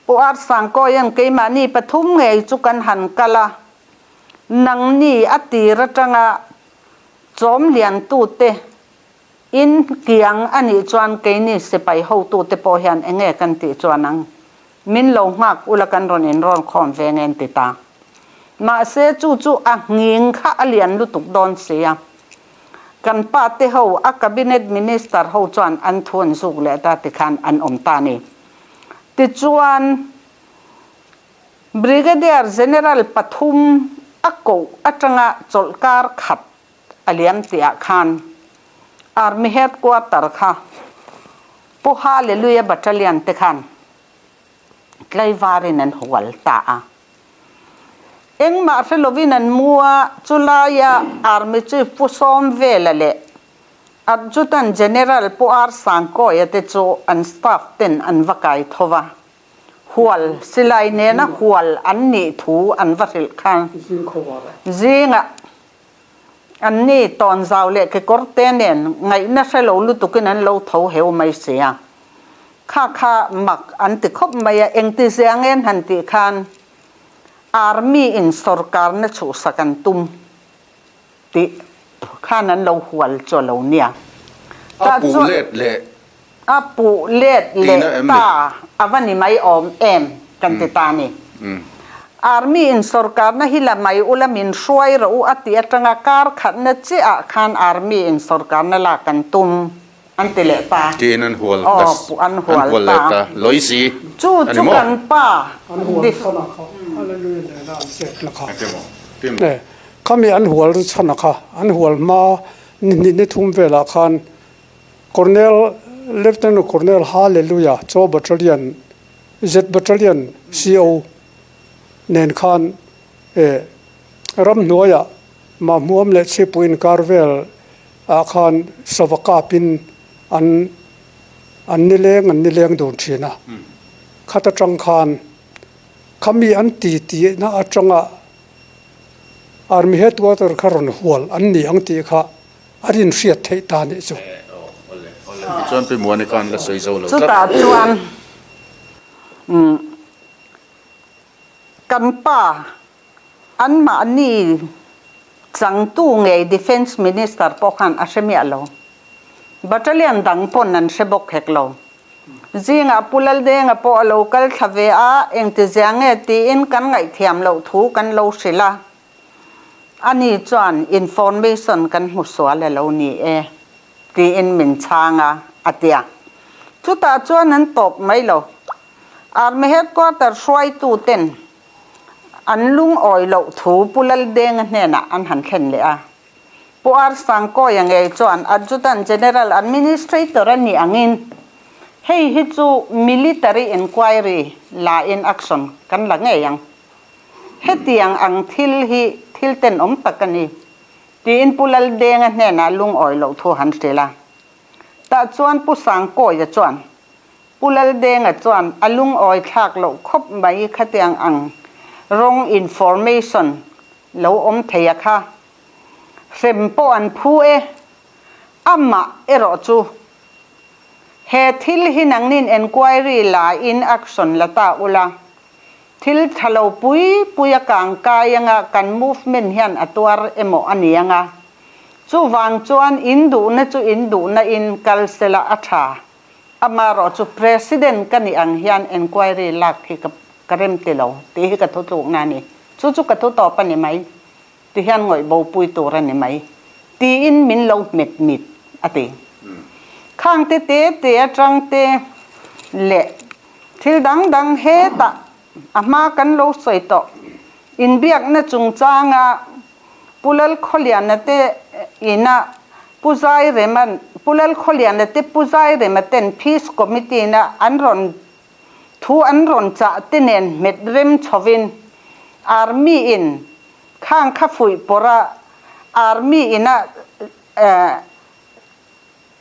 Pu Arsangkawia'n keimahni pathum ngei chu kan han kal a, nangni a tir atanga chawm liantute in kiang a nih chuan keini sipai hotute pawh hian enge kan tih chuan ang? Min lo nghak ula kan rawn inrawn khawm ve nge an ti ta. Mahse chu chu a nghing kha a lian lutuk dawn si a. Kan pa te ho a cabinet minister ho chuan an thu an zuk leh ta tikhan an awm ta a ni. Tichuan Brigadier General pathum a koh atanga chawlhkar khat a liam tihah khan Army Headquarter kha Pu Hallelujah Battalion te khan tlaivarin an hual ta a. Engmah hre lovin an mu a, chulaia Army Chief Pu Sawmvela leh Adjutant General Pu R Sangkawia te chu an staff ten an va kai tho va. Hual, silai nena hual an nih thu an va hrilh khan zingah an ni tawnzau leh kekawr te nen ngaihna hre lo lutukin an lo tho heu mai si a. Kha kha mak an ti khawp mai a, engti zia ngen han tih khan Army in sorkarna chhuhsak an tum tih khan an lo hual chu a lo nia. A puh let leh. A puh let leh ta a va ni mai awm em kan ti ta ni. Army in sorkarna hi la mai ula min hruai rawh u a tih atanga kar khatna chiah ah khan Army in sorkarna lak an tum an ti leh ta. Tiin an hual ta. An hual leh ta. Loisi Chu chu kan pa. An hual chhan a kha. Hallelujah nena an chet na kha. Khami an hual chhan a kha. An hual hma ni hnih ni thum velah khan Colonel, Lieutenant Colonel Hallelujah Chaw Battalion, Z Battalion CO nen khan eh ramhnuaiah Mahmuam leh Chhipui inkar vel ah khan sava kapin an an nileng an nileng dun thin a. Khat atang khan khami an ti tihna atanga Army Headquarter kha rawn hual an ni ang tih kha A rin hriat theih ta nih chu. Tichuan Pi Muani khan la sawi zo lo tlat. Chutah chuan kan pa anmahni changtu ngei Defence Minister pawh khan a hre miah lo. Battalion dang pawn an hre bawk hek lo. Zingah Pu Laldenga pawh a lo kal thla ve a, engtizia nge tiin kan ngaihthiam loh thu kan lo hrilh a. Ani chuan information kan hmu sual a lo ni e tiin min chhang a, a ti a. Chutah chuan an tawp mai lo. Army headquarter hruaitu ten an lungawi loh thu Pu Laldenga hnenah an han thlen leh a. Pu R Sangkawia ngei chuan Adjutant General Administrator a nih angin hei hi chu military inquiry la in action kan la ngei ang. Hetiang ang thil hi thil tenawm tak a ni, tiin Pu Laldenga hnenah lungawi loh thu han hrilh a. Tah chuan Pu Sangkawia chuan, Pu Laldenga chuan a lungawi thlak loh khawp mai khatiang ang wrong information lo awm thei a kha. Hrem pawh an phu e. Amah erawh chu he thil hi nangnin enquiry la in action la ta ula. Thil tha lo pui pui a kang kai anga kan movement hian a tuar emaw a ni anga, chuvang chuan in duhna chu in duhna in kal sela a tha. Amarawh chu President ka nih ang hian enquiry lak hi ka ka rem ti lo tih hi ka thutlukna a ni. Chu chu ka thu tawp a ni mai ti hian ngawih bo pui tur a ni mai tiin min lo hmet mit a ti. Khang te te te atang te leh thil dang dang hetah a hma kan lo sawi tawh. Inbiakna chungchanga Pu Lalkhawliana te ina Pu Zairema Pu Lalkhawliana te Pu Zairema ten Peace Committee na an rawn Thu an rawn chah te nen hmet rem chhovin Army in khang kha fuih pawrh a, Army ina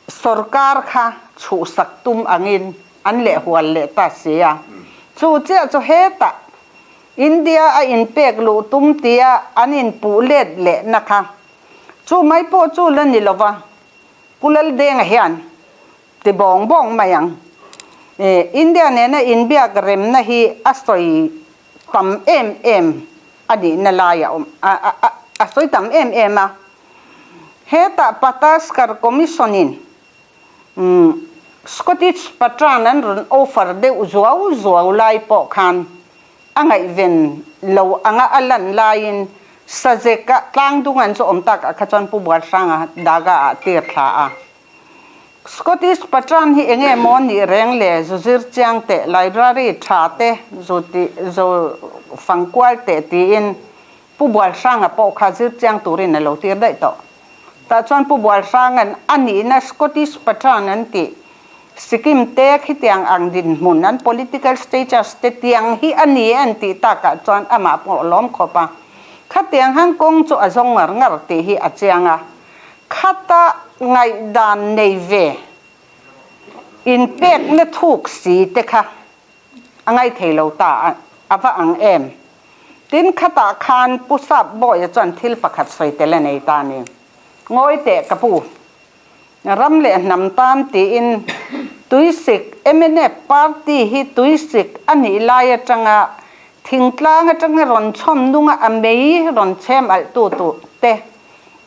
sorkar kha chhuhsak tum angin an lehhual leh ta si a. Chu chiah chu hetah India a inpek luh tum tia an inpuh let lehna kha chu mai pawh chu la ni lova, Pu Laldenga hian ti bawng bawng mai ang. India nena inbiak remna hi a sawi tam em em a nihna lai a awm a sawi tam em em a. Hetah Pataskar Commission-in Scottish Patran an rawn offer deuh zuau zuau lai pawh khan a ngaihven lo anga a lan laiin Sazeka tlangdung an chu awm takah kha chuan Pu Bualhranga Daga ah tir thla a. Scottish Patran hi enge maw nih reng le zu zir chiang teh library tha te zu ti zu fang kual teh tiin Pu Bualhranga pawh kha zir chiang turin a lo tir daih tawh. Tah chuan Pu Bualhranga'n a nihna Scottish Patran an tih Sikkim te khitiang ang dinhmun an political status te tiang hi a ni an tih takah chuan amah pawh a lawm khawp a. Khatiang han kawng chu a zawng ngar ngar tih hi a chiang a. Khata ngaihdan nei ve inpekna thuk si te kha a ngaithei lo ta a va ang em? Tin khatah khan Pu Sap Bawia chuan thil pakhat sawi tel a nei ta a ni. Ngawi teh ka pu. Ram leh hnam tan tiin Tuisik mnf party hi Tuisik a nih lai atanga thingtlang atanga rawn chhawm nunga a mei rawn chhem alh tu tu te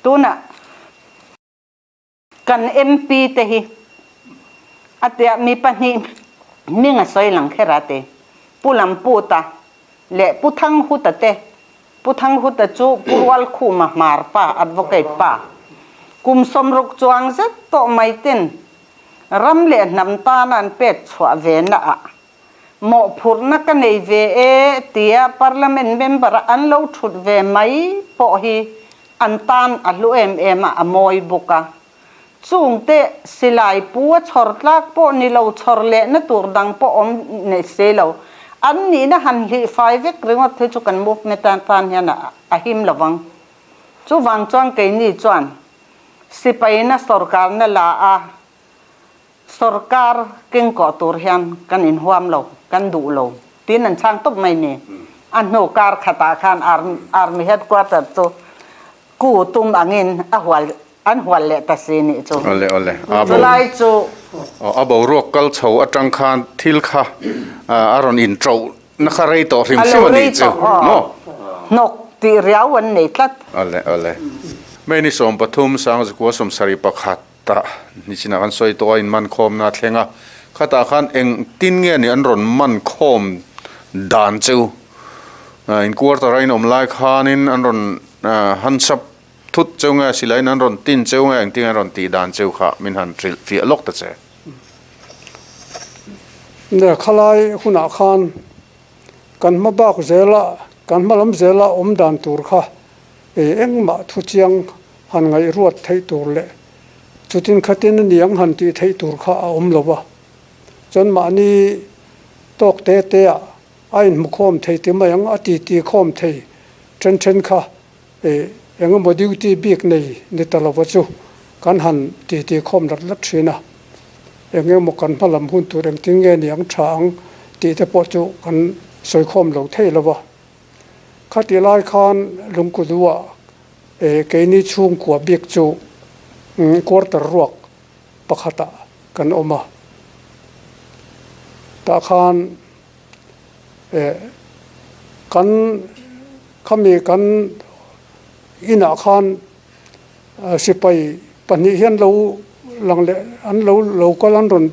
tunah kan MP te hi a tia mi pahnih hming a sawi lang kher a ti. Pu Lamputa leh Pu Thanghuta te Pu Thanghuta chu Pu Rualkhuma hmar pa, advocate pa, kum 60 chuang zet tawh mai ten ram leh hnam tana an pek chhuah ve na ah mawhphurhna ka nei ve e tia Parliament member a an lo thut ve mai pawh hi an tan a hlu em em a, a mawi bawk a. Chungte silai pu a chhawr tlak pawh ni lo, chhawr lehna tur dang pawh awm nei si lo. An nihna han hlih fai vek ringawt hi chu kan movement tan hian a him lo vang. Chuvang chuan keini chuan sipaina sorkarna la a sorkar kengkawh tur hian kan inhuam lo, kan duh lo tiin an chhang tawp mai ni. A hnu kar khatah khan Army headquarter chu Ku tum angin a hual an hual leh ta si nih chu. Awle awle a bo Chulai chu. A boruak kal chho atang khan thil kha a rawn in ṭoh na kha rei tawh hrim hrim a nih chu maw? Hnawk tih riau an nei tlat. Awle awle. May ni 13 Sangzukua 71 ah nichinah kan sawi tawh a in man khawmna a thleng a, khatah khan eng tin nge ni an rawn man khawm dan chu in quarter a in awm lai khanin an rawn han sap thut cheu nge silaiin an rawn tin cheu nge engtin an rawn tih dan cheu kha min han hrilh fiah lawk ta che. Nia khalai hunah khan kan hma bak zela kan hma lam zela awm dan tur kha engmah thu chiang han ngaihruat theih tur leh chutin khatin a niang han tih theih tur kha a awm lo va. Chuan mahni tawk te te ah a inhmu khawm thei ti mai ang, a titi khawm thei then then kha eng emaw duty bik nei ni ta lova chu kan han titi khawm lat lat thin a. Eng emaw kan hma lam hun tur engtin nge niang tha ang tih te pawh chu kan sawi khawm lo thei lo va. Khatih lai khan Lungkudua keini chhungkua bik chu quarter ruak pakhatah kan awm a. Tah khan kan khami kan inah khan sipai pahnih hian lo lang leh an lo lo kal an rawn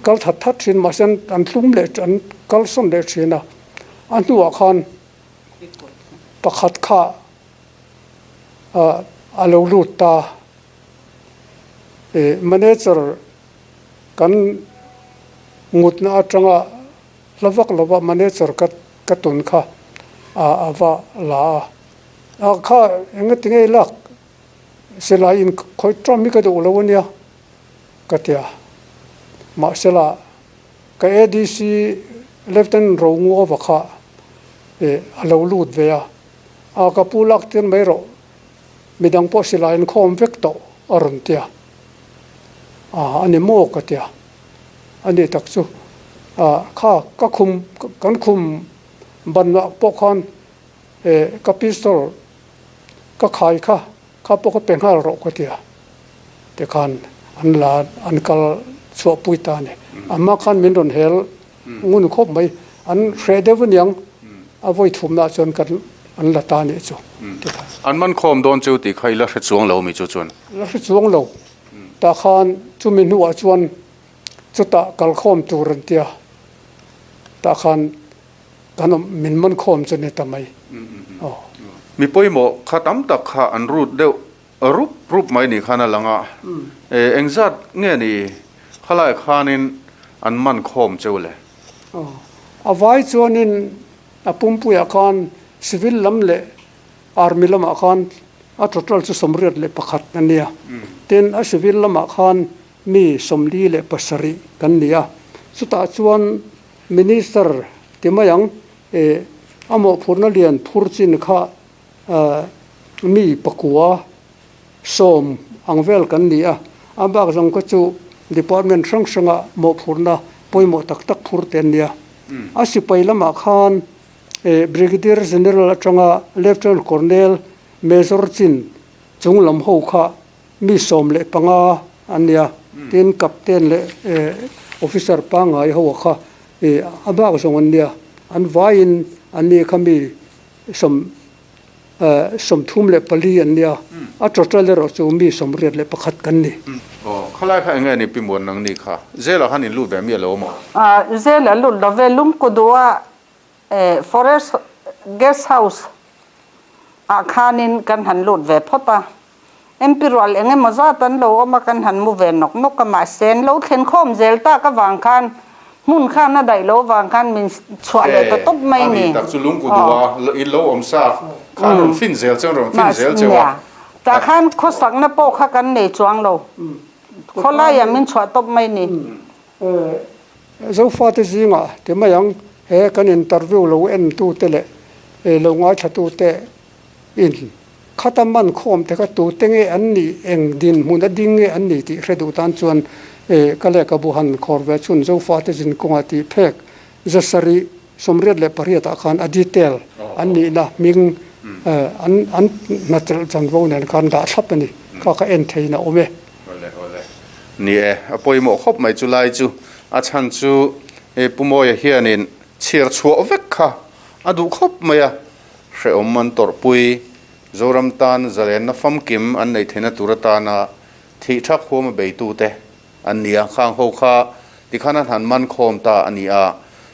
kal that that thin mahse an tlum leh an kalsawn leh thin a. A hnuah khan pakhat kha a lo lut ta. Manager kan ngutna atanga hla vak lova manager ka ka tun kha a va la a. A kha engati nge lak silai in khawih ṭawm hi ka duh lo a nia ka ti a. Mahsela Ka ADC Lieutenant Ronguova kha a lo lut ve a, a ka pu lak tir mai rawh, midang pawh silai an khawm vek tawh a rawn ti a, a ni maw ka ti a, a ni tak chu kha ka khum kan khum banah pawh khan ka pistol ka khai kha kha pawh ka pe nghal rawh ka ti a, tikhan an la an kal chhuahpui ta a ni. A hma khan min rawn hel ngun khawp mai. An hreh deuh aniang a vawi thumna ah chuan kan an la ta nih chu. An man khawm dawn chu tih kha i la hre chuang lo mi chu chuan? La hre chuang lo. Tah khan chumi hnuah chuan chutah kal khawm tur an tia. Tah khan kan awm min man khawm chu ni ta mai. Aw. Mi pawimawh kha tam tak kha an rut deuh Rup rup mai ni khan a lang a, e engzat nge ni khalai khanin an man khawm cheu le? Aw, a vai chuanin a pumpuiah khan civil lam leh army lamah khan a total chu 81 a nia. Tin, a civil lamah khan mi 47 kan ni a, chutah chuan minister ti mai ang, e a mawhphurhna lian phur chin kha Mi pakua sawm ang vel kan ni a, a bak zawng kha chu department hrang hranga mawhphurhna pawimawh tak tak phur te an ni a. A sipai lamah khan Brigadier General atanga Lieutenant Colonel, Major chin chung lam ho kha mi 15 an ni a, tin Captain leh Officer pangngai ho kha a bak zawng an ni a, an vaiin an ni kha mi 34 an nia, a total erawh chu mi 81 kan ni. Aw, khalai kha enge ni Pi Muan nang ni kha? Zela khan in lut ve mi alo maw? Zela lut lo ve, Lungkudua Forest Guest House ah khanin kan han lut ve phawt a, MP rual eng emaw zat an lo awm a, kan han mu ve nawk nawk a, mahse an lo thlen khawm zel tak avang khan hmun khan a daih lo avang khan min chhuah leh ta tawp mai ni. Ani tak chu lungku duh a, in lo awm sa kha an rawn fin zel che, an rawn fin zel cheu a. Tah khan khawsakna pawh kha kan nei chuang lo, khawlaiah min chhuah tawp mai ni. Zofate zingah ti mai ang, he kan interview lo entute leh lo ngaithlatute In khata man khawm te kha tute nge an nih, eng dinhmun a ding nge an nih tih hre duh tan chuan ka lehkhabu han khawr ve chhun Zofate zin kawngah tih phek 788 ah khan a detail an nihna hming an an hnachelh chanvo nen khan dah thlap a ni. Kha ka en theiin a awm e. Awle awle. Ni e, a pawimawh khawp mai chu lai chu. A chhan chu Pu Mawia hianin chhiar chhuah vek kha a duh khawp mai a. Hrehawm an tawrhpui, Zoram tan zalenna famkim an neih theihna tur atana thih thak huama beitute an ni a, khang ho kha tikhan an han man khawm ta a ni a,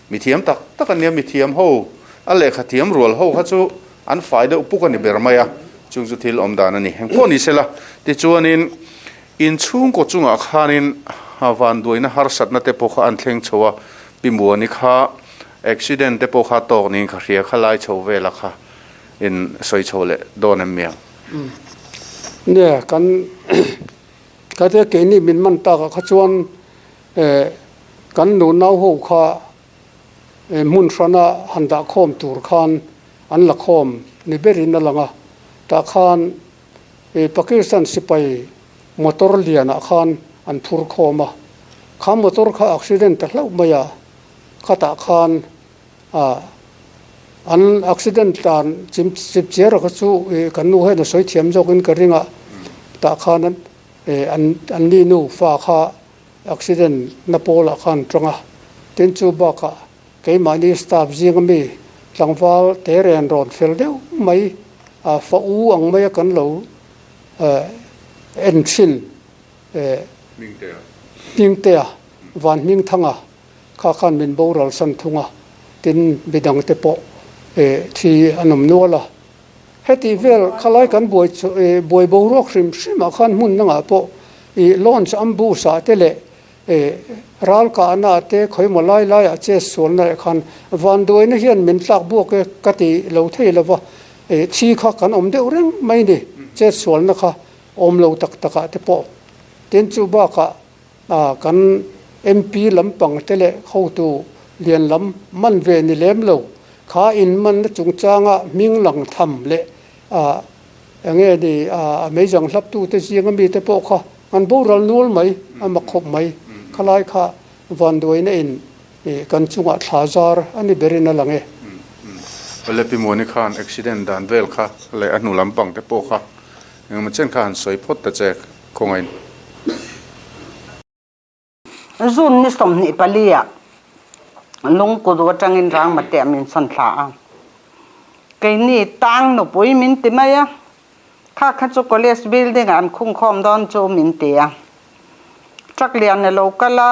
mithiam tak tak an nia, mithiam ho a lehkha thiam rual ho kha chu an fai deuh puk a ni ber mai a, chung chu thil awm dan a ni. Engpawh ni sela, tichuanin inchhungkaw chungah khanin vanduaina harsatna te pawh kha an thleng chho a, Pi Muani kha Accident te pawh kha tawk niin ka hria, kha lai chho vela kha in sawi chho leh dawn em miang? Nia, kan ka te keini min man tak ah kha chuan kan nu nau ho kha hmun hrana han dah khawm tur khan an la khawm ni berin a lang a, tah khan Pakistan sipai motor lianah khan an phur khawm a, kha motor kha accident ta hlauh mai a. Khatah khan an accident dan chim chip chiar kha chu kan nu hian a sawi thiam zawkin ka ring a, tah khan an an ni nu fa kha accident na pawlah khan tawng a, tin chu bakah keimahni staff zinga mi tlangval te ren rawn fel deuh mai a fa u ang maia kan lo en thin Hmingtea Van Hmingthanga Kha khan min boral san thung a, tin midang te pawh thi an awm nual a. Heti vel khalai kan buai buai boruak hrim hrim ah khan hmun dangah pawh ih launch ambush ah te leh ral kahna ah te khawimaw lai lai ah che sualna leh khan vanduaina hian min tlak buak e ka ti lo thei lo va, thi kha kan awm deuh reng mai ni che sualna kha awm lo tak tak ah te pawh. Tin chu bakah A kan MP lampang te leh hotu lian lam man ve ni lem lo kha in manna chungchanga hming lang tham leh a enge ni a meizang hlaptu te zinga mi te pawh kha an boral nual mai a mak khawp mai. Khalai kha vanduaina in kan chungah thla zar a ni berin a lang e. Awle Pi Muani khan accident dan vel kha leh a hnu lampang te pawh kha engemaw chen kha han sawi phawt ta che. Khawngain. June ni 24 ah Lungkudu atangin Rangmate ah min sawn thla a. Keini tang nupui min ti mai a, kha kha chu college building ah an khungkhawm dawn chu min ti a. Truck lian a lo kal a,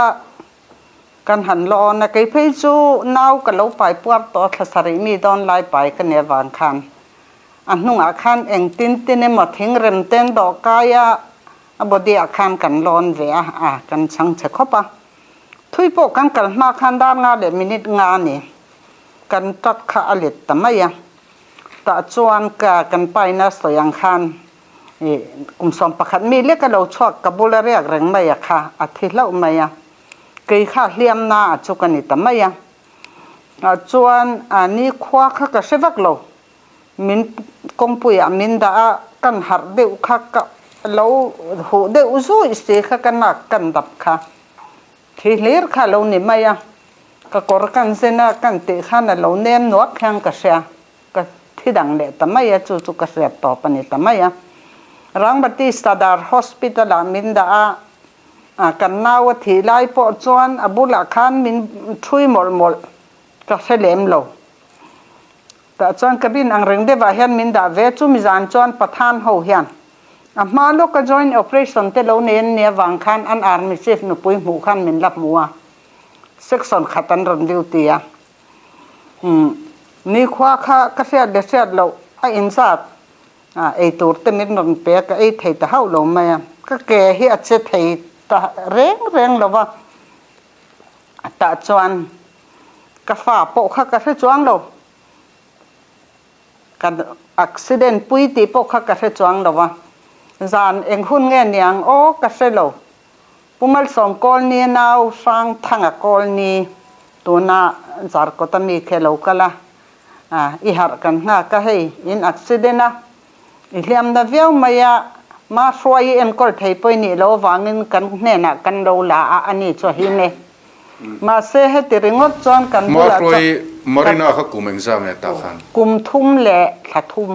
kan han la awn a, kei phei chu nau ka lo pai puar tawh a, thla sarih mi dawn lai pai ka nia vang khan a hnungah khan engtin tin emaw thing rem ten dawh kai a, a body ah khan kan lawn ve a, a kan chhang chhe khawp a. Thui pawh kan kal hma khan dar nga leh minute nga a ni. Kan truck kha a let ta mai a. Tah chuan ka kan paina sawi ang khan ih kum 11 mi lek a lo chhuak ka bula riak reng mai a kha a thi hlauh mai a. Kei kha hliamna a chu ka ni ta mai a. Ah chuan a nikhua kha ka hre vak lo. Min kawngpuiah min dah a, kan harh deuh kha ka lo huh deuh zuih si kha ka nak kan dap kha thi hlir kha lo ni mai a, ka kawr kan zen a kan tih khan a lo nem nuak hian ka hria, ka thi dang leh ta mai a chu chu ka hriat tawp a ni ta mai a. Rangbati Sadar Hospital ah min dah a, a kan nau a thih lai pawh chuan a bulah khan min thui mawlh mawlh ka hre lem lo. Tah chuan cabin ang reng deuhah hian min dah ve, chumi zan chuan Pathan ho hian a hma lawka joint operation te lo nei an nih avang khan an army chief nupui hmuh khan min la hmu a, section khat an rawn duty a. Umm nikhua kha ka hriat leh hriat loh a inzat a, eitur te min rawn pe a, ka ei thei ta hauh lo mai a, ka ke hi a che thei ta reng reng lo va, tah chuan Ka fa pawh kha ka hre chuang lo. Ka accident pui tih pawh kha ka hre chuang lo a. Zan eng hun nge niang aw ka hre lo. Pu Malsawm Kawlni nau Hrang Thanga Kawlni tuna Zarkawta mi khi a lo kal a. I harh kan nghak a hei in accident a. I hliamna viau mai a, ma hruai i enkawl thei pawh i nih loh avangin kan hnenah kan lo la a, a ni chu a him e. Mahse heti ringawt chuan kan bulah chuan. Ma hruai Marina kha kum engzah nge tah khan? Kum thum leh thla thum.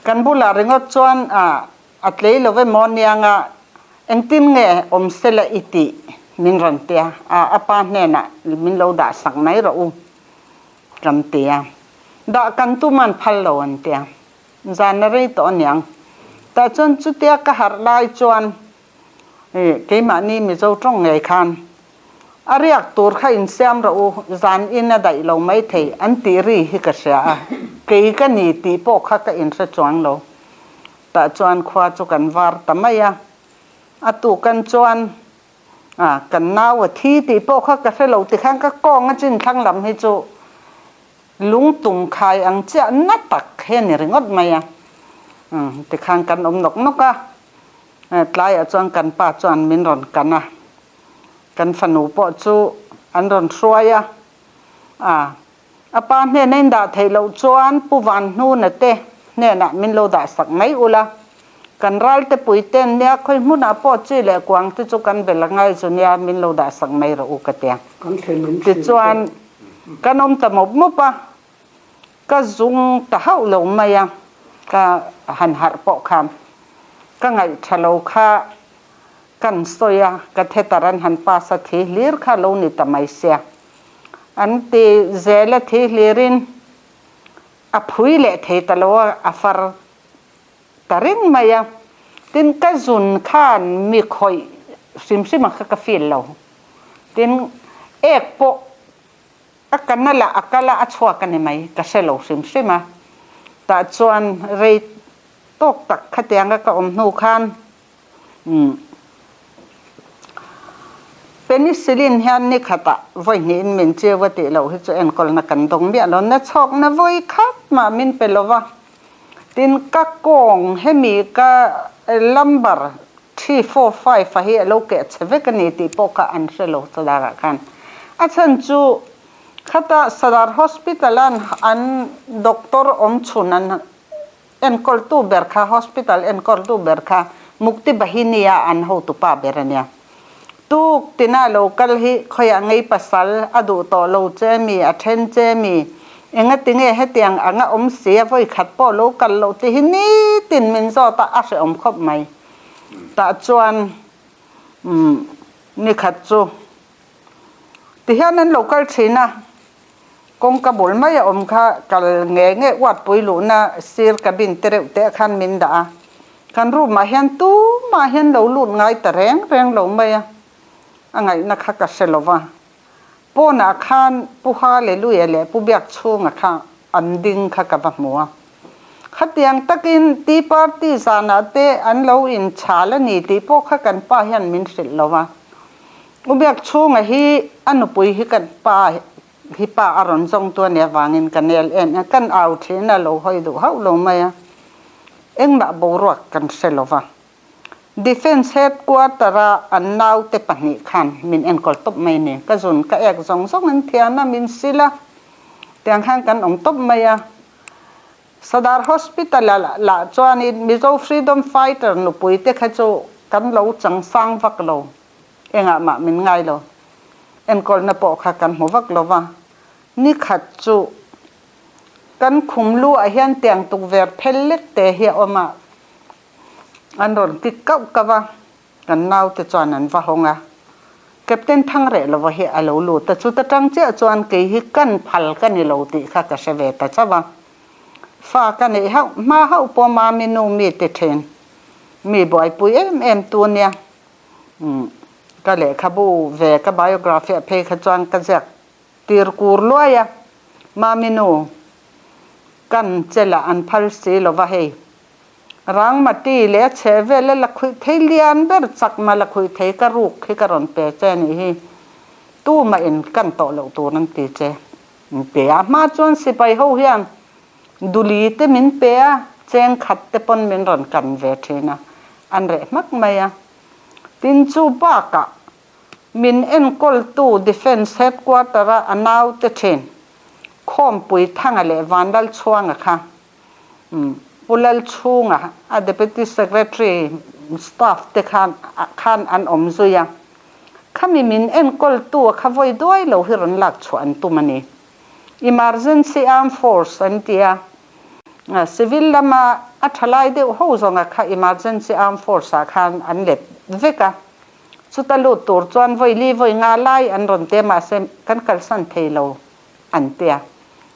Kan bulah ringawt chuan a tlei lo emaw nianga engtin nge awm sela i tih min rawn tia a, a pa hnenah min lo dah sak mai rawh u. Kan ti a, dah kan tum an phal lo an ti a, zan a rei tawh aniang. Tah chuan chutia ka harh lai chuan ih keimahni Mizo tawng ngei khan a riak tur kha insiam rawh u, zan in a daih lo maithei an tih ri hi ka hria a, kei ka ni tih pawh kha ka inhre chuang lo. Tah chuan khua chu kan var ta mai a, a tukan chuan A, kan nau a thi tih pawh kha ka hre lo tikhan ka kawng a chin thlang lam hi chu lungtum khai ang chiah na tak hi a ni ringawt mai a. Umm tikhan kan awm nawk nawk a, tlaiah chuan kan pa chuan min rawn kan a, kan fanu pawh chu an rawn hruai a, a, a pa hnena in dah theih loh chuan Pu Vanhnuna te hnenah min lo dah sak mai ula, kan ralte pui ten nia khawi hmunah pawh chi leh kuang te chu kan bel a ngai chu nia min lo dah sak mai rawh u ka tia. Tichuan kan awm ta mawp mawp a, ka zung ta hauh lo mai a, ka han harh pawh khan ka ngaihtha lo kha kan sawi a, ka theater an han pass a thi hlir kha lo ni ta mai sia. An ti zel a thi hlirin a phui leh thei ta lo a, a far ta reng mai a. Tin, ka zun khan mi khawih hrim hrim ang kha ka feel lo. Tin, ek pawh a kana lah a kal a, a chhuak a ni mai, ka hre lo hrim hrim a. Tah chuan rei tawk tak khatianga ka awm hnu khan Umm. Penicillin hian ni khatah vawi hnihin min chiu a tih loh hi chu enkawlna kan dawng miah lo. Na chhawkna vawi khat mah min pe lo va. Tin, ka kawng hemi ka lumbar 3, 4, 5 a hi a lo keh chhe vek a ni tih pawh kha an hre lo Sadar-ah khan. A chhan chu khata Sadar Hospital-a an doctor awm chhun an Enkawltu ber kha hospital enkawltu ber kha Mukti Bahini a an hotupa ber a nia. Tuk tina lo kal hi khawiah ngei pasal a duh tawh lo che mi, a then che mi, engati nge hetiang anga awm si a vawi khat pawh lo kal loh ti hi nitin min zawt a, a hrehawm khawp mai. Tah chuan. Umm nikhat chu tihian an lo kal thin a, kawngka bul mai a awm kha kal nge nge uatpui luhna sir cabin te reuh te khan min dah a, kan room ah hian tumah hian lo lut ngai ta reng reng lo mai a, a ngaihna kha ka hre lo va. Pawnah khan Pu Haleluia leh Pu Biakchhunga kha an ding kha ka va hmu a. Khatiang takin Tea Party zanah te an lo inchhal a ni tih pawh kha kan pa hian min hrilh lo a. U Biakchhunga hi a nupui hi kan pa hi pa a rawn zawng tu a nih avangin ka nel em em, kan au thin a lo hawi duh hauh lo mai a, engmah boruak kan hre lo va. Defence headquarter a an naute pahnih khan min enkawl tawp mai a ni. Ka zun ka ek zawng zawng an thian a, min sil a, tiang khan kan awm tawp mai a. Sadar Hospital ah lah chuanin Mizo Freedom Fighter nupui te kha chu kan lo chang sang vak lo, engah mah min ngai lo. Enkawlna pawh kha kan hmu vak lo va. Nikhat chu kan khum lu ah hian tiang tukver phel lek te hi a awm a. An rawn kik kauh kauh a, kan naute chuan an va hawng a. Captain Thangreh lova hi a lo lut a, chuta tang chiah chuan kei hi kan phal ka ni lo tih kha ka hre ve ta chauh a. Fa ka neih hauh hma hauh pawh Mami nu mi ti thin, mi buaipui em em tu nia. Umm, ka lehkhabu ve ka biography ah phei kha chuan ka ziak tir kur luai a, Mami nu kan che lah an phal si lova hei. Rangmati leh a chheh vel a la khuih thei lian ber chakma la khuih thei ka ruk hi ka rawn pe che a nih hi. Tumah in kan tawh loh tur an ti che. Min pe a, hma chuan sipai ho hian duli te min pe a, cheng khat te pawn min rawn kan ve thin a, an reh hmak mai a. Tin chu bakah min enkawltu Defence Headquarter a a naute thin Khawmpui Thanga leh Vanlalchhuanga kha Pu Lalchhunga, a Deputy Secretary staff te khan khan an awm zui a, khami min enkawltu a kha vawi duai lo hi rawn lak chhuah an tum a ni. Emergency Armed Force an ti a, civil lama a tha lai deuh ho zawnga kha Emergency Armed Force ah khan an let vek a, chuta lut tur chuan vawi li vawi nga lai an rawn ti a, mahse kan kalsan thei lo an ti a,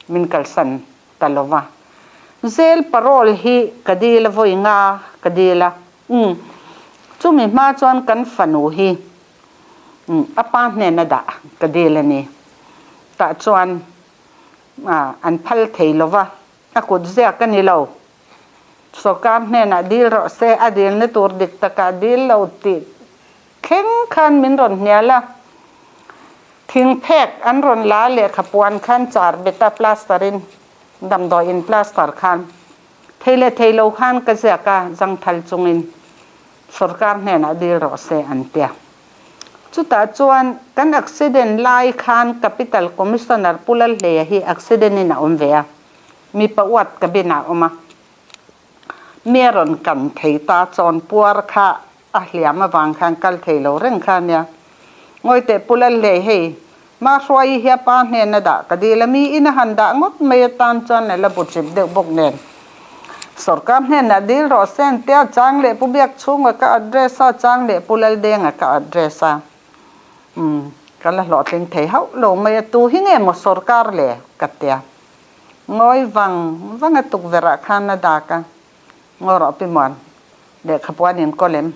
min kalsan ta lo va. Zel parole hi ka dil a vawi nga ka dil a, umm chumi hma chuan kan fanu hi umm a pa hnena dah ka dil a ni. Tah chuan an phal thei lo va, a kut ziak a ni lo. Sawrkar hnenah dil rawh se, a dilna tur dik takah dil lo tih Thleng khan min rawn hnial a, thingphek an rawn la lehkha puan khan char bet a plaster in damdawi in plaster khan thei leh thei lo khan ka ziak a, zangthal chungin sorkar hnenah dil rawh se an tia. Chutah chuan kan accident lai khan Capital Commissioner Pu Lalhleia hi accident in a awm ve a, mipa uat cabin ah a awm a, mi a rawn kan thei ta chawn puar kha A hliam avang khan kal thei lo reng kha ania. Ngawi teh Pu Lalhlei hei, Ma Hruaii hi a pa hnen a dah ka dil a, mi in a han dah ngawt mai atan chuan a la bu chip deuh bawk nen. Sawrkar hnenah dil rawh se an tia, Chang leh Pu Biakchhunga ka address a, Chang leh Pu Laldenga ka address a. Umm, ka la hlawhtling thei hauh lo mai a, tu hi nge maw sawrkar le? ka tia. Ngawi vang vang a tukverh ah khan a dak a, Ngaw rawh pi muan. Lehkha puan in kaw lem.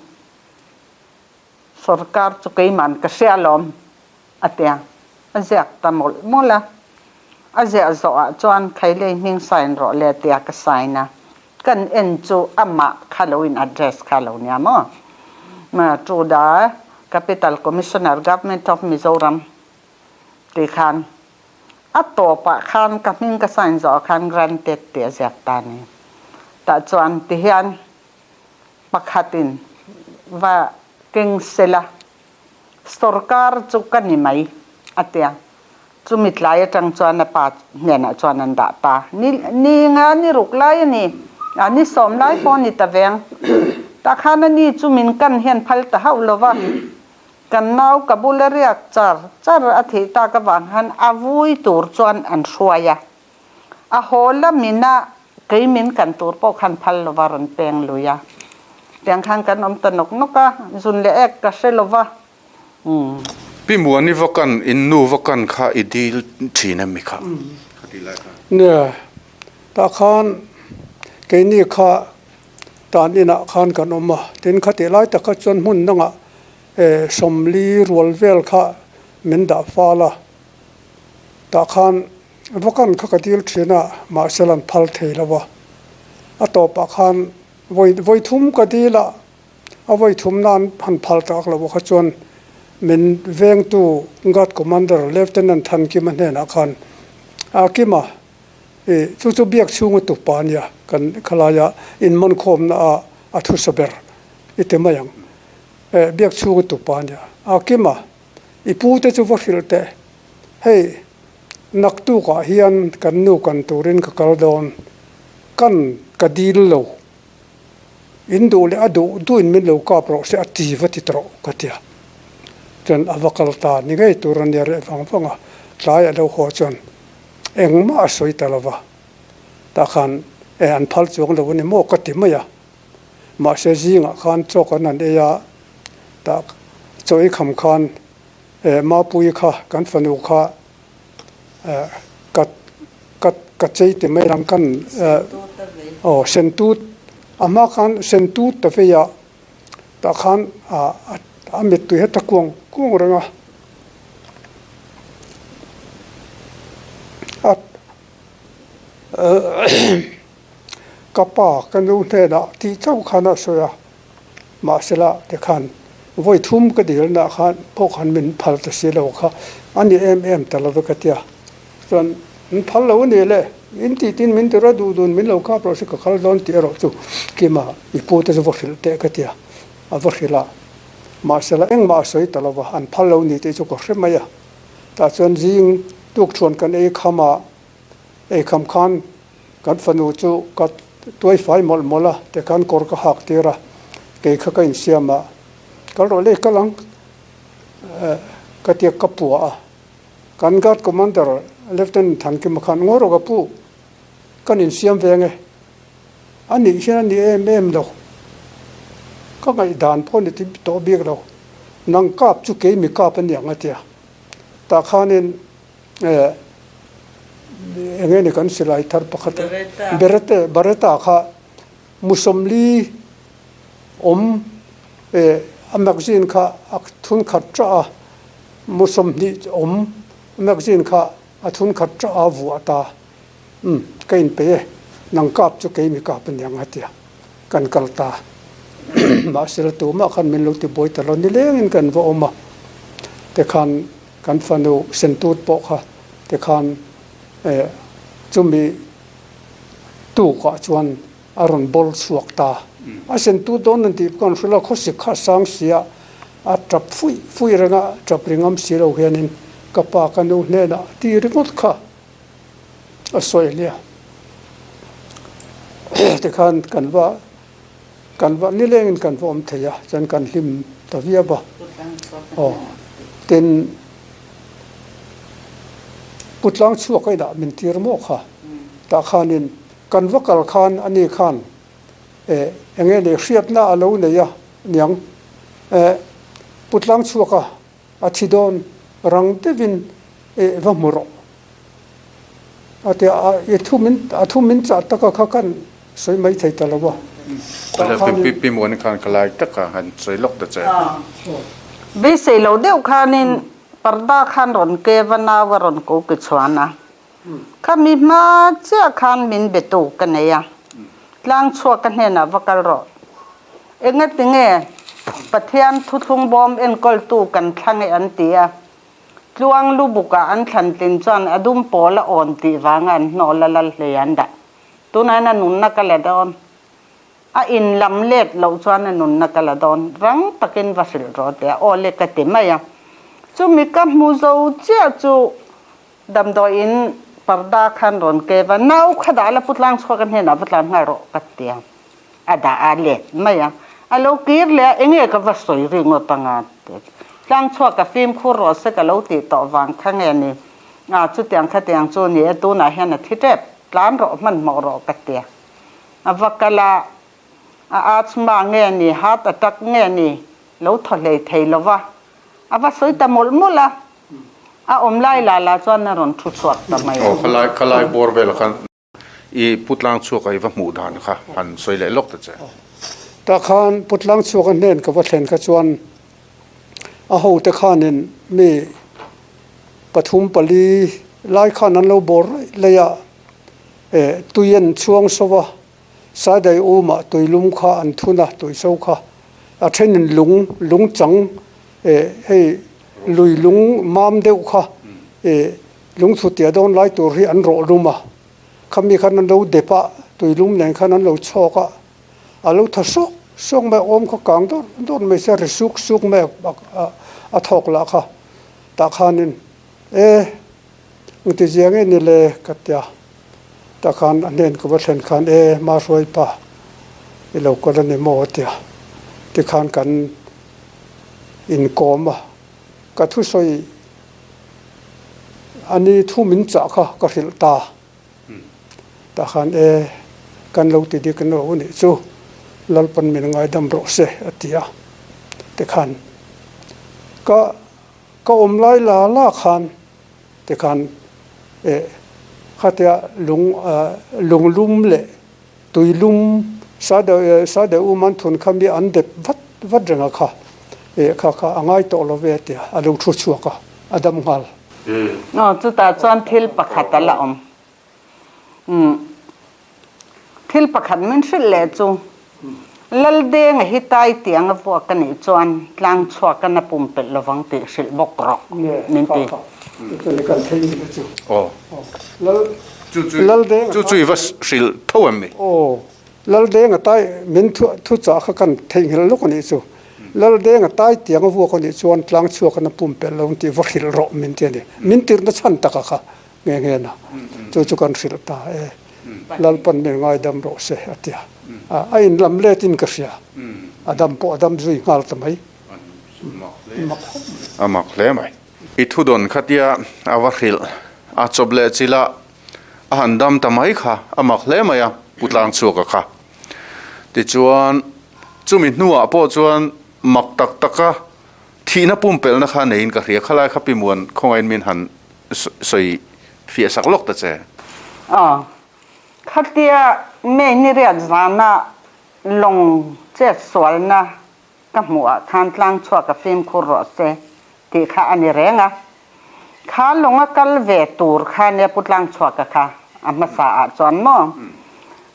Sorkar chu keiman ka hria alawm a tia. A ziak ta mawlh mawlh a. A ziah zawh ah chuan Khailei hming sign rawh le tia ka sign a. Kan en chu amah kha lo in address kha lo nia maw. To the Capital Commissioner Government of Mizoram tih khan A tawpah khan ka hming ka sign zawh ah khan granted tih a ziak ta a ni. Tah chuan tihian pakhatin va keng sela sorkar chu ka ni mai a tia. Chumi tlai atang chuan a pa hnenah chuan an dah ta. Ni ni nga ni ruk lai a ni, a ni sawm lai pawh a ni ta veng. Tah khan a ni chu min kan hian phal ta hauh lo va. Kan nau ka bula riak char char a thih tak avang khan a vui tur chuan an hruai a. A haw lamina kei min kan tur pawh khan phal lova rawn peng lui a. Tiang khan kan awm ta nawk nawk a, zun leh ek ka hre lo va. Umm. Pi Muani va kan, in nu va kan kha i dil thin em mi kha? Kha ti lai khan. Nia, tah khan keini kha tan inah khan kan awm a, tin khatih lai tak kha chuan hmun dangah sawmli rual vel kha min dah fal a, tah khan va kan kha ka dil thin a, mahse lan phal thei lo a, a tawpah khan vawi vawi thum ka dil a, a vawi thum nan han phal tak lo kha chuan min vengtu Guard Commander Lieutenant Thankima hnenah khan a Kima i chu chu biak chhunga tupa a nia kan khalaia inmankhawmna a a thusa ber i ti mai ang. Eh biak chhunga tupa a nia. A Kima, i pu te chu va hrilh teh. Hei, naktukah hian kan nu kan turin ka kal dawn. Kan ka dil lo. In duh leh a duh duhin min lo kap rawh se a ti va ti tawh ka tia. Chuan a va kal ta ni ngei tur a nia reh vang vang a, tlai a lo haw chuan engmah a sawi ta lo va. Tah khan eh an phal chuang lo a ni maw ka ti mai a. Mahse zingah khan chaw kan han ei a, tah chaw ei kham khan eh Mapuii kha kan fanu kha eh ka ka ka chei ti mai ang kan eh aw sentut a hma khan sentut ta vei a tah khan ah a mittui heta kuang kuang reng a a Ka pa ka nu hnenah tih chauh khan a sawi a, mahsela tikhan vawi thum ka dilna khan pawh khan min phal ta si lo kha a ni em em ta lo ve ka tia. Chuan min phal lo a ni le, in tih tin min tir a duh dun min lo kap rawh se ka kal dawn tih erawh chu Kima i pu te chu va hrilh teh ka tia, a va hrilh a, mahsela engmah a sawi ta lo va, an phal lo ni tih chu ka hre mai a. Tah chuan zing tukṭhuan kan ei kham a, ei kham khan Kan fanu chu ka tuai fai mawlh mawlh a, tikhan kawr ka hak tir a, kei kha ka insiam a, kal rawh lei kal ang ka tia ka pua a, kan guard commander Lieutenant Thankima khan ngawi rawh ka pu, kan insiam ve ange, a nih hian a ni em em lo, ka ngaihdan pawh ni ti tawh bik lo, nang kap chu kei mi kap a niang a tia, tah khanin Enge ni kan silai thar pakhat Beretta Beretta kha Musawmli awm a magazine kha a thun khat tah a Musawmhnih awm magazine kha a thun khat tah a vuah ta umm ka inpeih e nang kap chu kei mi kap aniang a tia kan kal ta mahse tumah khan min lo ti buai ta lo nilengin kan va awm a tikhan. Kan fanu sentut pawh kha tikhan chumi tukah chuan a rawn bawl chhuak ta. A sentut dawn an tih pawh kan hrilh a, khawsik kha a sang si a, a tap fuih fuih reng a, tap ri ngam si lo hianin ka pa ka nu hnenah ti ringawt kha a sawi hle a. Tikhan kan va Kan va nilengin kan va awm thei a, chuan kan hlim ta viau a. Aw, tin, Pu Tlangchhuak a inah min tir maw kha? Tah khanin kan va kal khan ani khan eh eng nge ni hriatna a lo nei a niang eh Pu Tlangchhuak a a thi dawn rang deuhin eh va hmu rawh a ti a, i thu min a thu min chah taka kha kan sawi mai thei ta lo a. Tah khanin. Pi Muani khan ka lai taka han sawi lawk ta che. Beisei lo deuh khanin parda khan rawn kev a nau a rawn ko ke chhuan a, khami hma chiah khan min be tu ka nei a, tlang chhuak ka hnenah va kal rawh. Engatinge Pathian thuthlung bawm enkawltu kan thlang e an ti a, Tluang lubukah an thlan tlin chuan a dum pawl a awn tih vanga an hnawl a lal hlei an dah. Tunah hian a nunna ka la dawn. A in lam let loh chuan a nunna ka la dawn. Rang takin va hrilh rawh teh a, aw le ka ti mai a. Chumi ka hmu zo chiah chu damdawiin parda khan rawn kev a, nau kha dah la pu tlang chhuak a hnenah va tlan nghal rawh ka ti a. A dah a let mai a, a lo kir leh a, enge ka va sawi ri ngawt anga tlang chhuak ka fimkhur rawh se ka lo tih tawh vang kha nge ni a, chutiang khatiang chu ni e, tunah hian a thi tep, tlan rawh hmanhmawh rawh ka tia, a va kal a, A asthma nge ni, heart attack nge ni, lo thaw hlei thei lo va, a va sawi ta mawlh mawlh a. A awm lai la la chuan a rawn thu chhuak ta mai a. Aw, khalai, khalai bawr velah khan i Putlang chhuaka i va hmuh dan kha han sawi leh lawk ta che. Tah khan Putlang chhuaka hnen ka va thlen kha chuan a hote khanin mi pathum pali lai khan an lo bawr raih laih a, eh tui an chhuang so a, Saidai umah tuilum kha an thun a, tuiso kha a thenin lung, lung chang eh hei lui lung mam deuh kha eh lungchhu tia dawn lai tur hi an rawh lum a, khami khan an lo dep a, tuilum nen khan an lo chhawk a, a lo tha sawk sawk mai a, awm kha kang dawrh dawrh mai se ri suk suk mai a a thawk lah kha tah khanin e engti zia nge ni le ka tia. Tah khan a hnen ka va thlen khan e Mahruai pa i lo kal a ni maw tia tikhan kan inkawm a, ka thusawi a ni thu min chah kha ka hrilh ta. Tah khan e kan lo ti dik no a nih chu Lalpan min ngaidam rawh se a ti a tikhan ka ka awm lai la la khan Tikhan eh khatia lung lunglum leh tuilum sa deuh sa deuh um an thun kha mi an dep vat vat reng a kha eh kha kha a ngai tawh lo ve a tia a lo thu chhuak a a dam nghal. Aw chutah chuan thil pakhat a la awm. Umm thil pakhat min hrilh leh chu Laldenga hi tai tiang a vuak a nih chuan tlang chhuak a na pumpelh lovang tih hrilh bawk rawh min ti. Chu chu i va hrilh tho em ni? Aw Laldenga tai min thu chah kha kan theihnghilh lawk a nih chu. Laldenga tai tiang a vuak a nih chuan tlang chhuak a na pumpelh lovang tih va hrilh rawh min ti a ni. Min tirhna chhan taka kha Nge nge na chu chu kan hrilh ta e, Lalpan min ngaidam rawh se a ti a, a inlam let in ka hria, a dam pawh a dam zui nghal ta mai. A mak hle mai. I thudawn khatia a va hrilh a chawp leh chil a, a han dam ta mai kha a mak hle mai a, Pu Tlangchhuaka kha. Tichuan chumi hnuah pawh chuan mak tak taka Thihna pumpelhna kha neiin ka hria, khalai kha Pi Muan khawngaiin min han sawi fiah sak lawk ta che. Aw, khatia May ni riat zana lawng chet sualna ka hmuh ah khan tlang chhuak a fimkhur rawh se tih kha a ni reng a. Kha lawng a kal ve tur kha nia Pu Tlangchhuaka kha a hmasa ah chuan maw.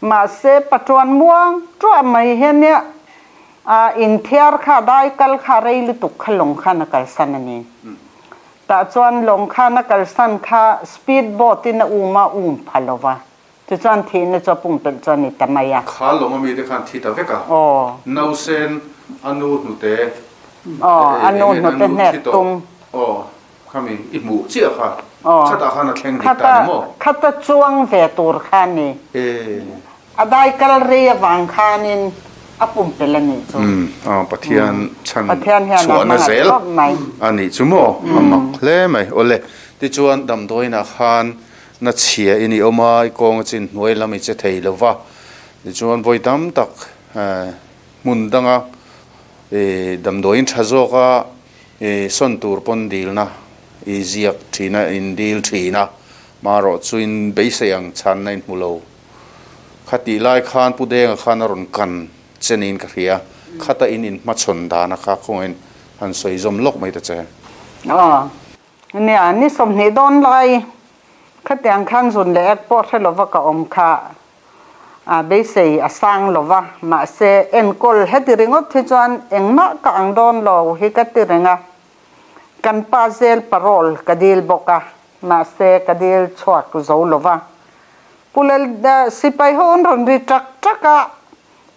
Mahse Patuan muang tuah mai hian nia A inthiar kha dai kal kha rei lutuk kha lawng khan a kalsan a ni. Tah chuan lawng khan a kalsan kha speed boat in a um a um pha lo va, tichuan thihna chu a pumpelh chu a ni ta mai a. Kha lawng ami te khan thi ta vek a. Aw. Nausen a nu hnute Aw, a nu hnute hnek tum. Aw, khami i hmuh chiah kha. Aw. Khatah khan a thleng dik ta ni maw? Khata chuang ve tur kha a ni. E. A dai kal rei avang khanin a pumpelh a nih chu. Umm Pathian chhan chhuahna zel a nih chu maw a mak hle mai. Awle tichuan damdawiinah khan na chhia in i awm a, i kawng a chin hnuai lam i che thei lo va, tichuan vawi tam tak hmun danga damdawiin tha zawka sawn tur pawn dilna i ziak thin a, in dil thin a, marawh chu in beisei ang chhanna in hmu lo. Khatih lai khan Pu Denga khan a rawn kan che niin ka hria. Khata in inhmachhawn dana kha khawngaihin han sawi zawm lawk mai ta che. Aw, nia, ni 20 dawn lai khatiang khan zun leh ek pawh hre lova ka awm kha a beisei a sang lova, mahse enkawl heti ringawt hi chuan engmah ka ang dawn lo hi ka ti reng a, kan pa zel parole ka dil bawk a, mahse ka dil chhuak zo lova. Pu Lal sipai ho an rawn ri ṭak ṭak a,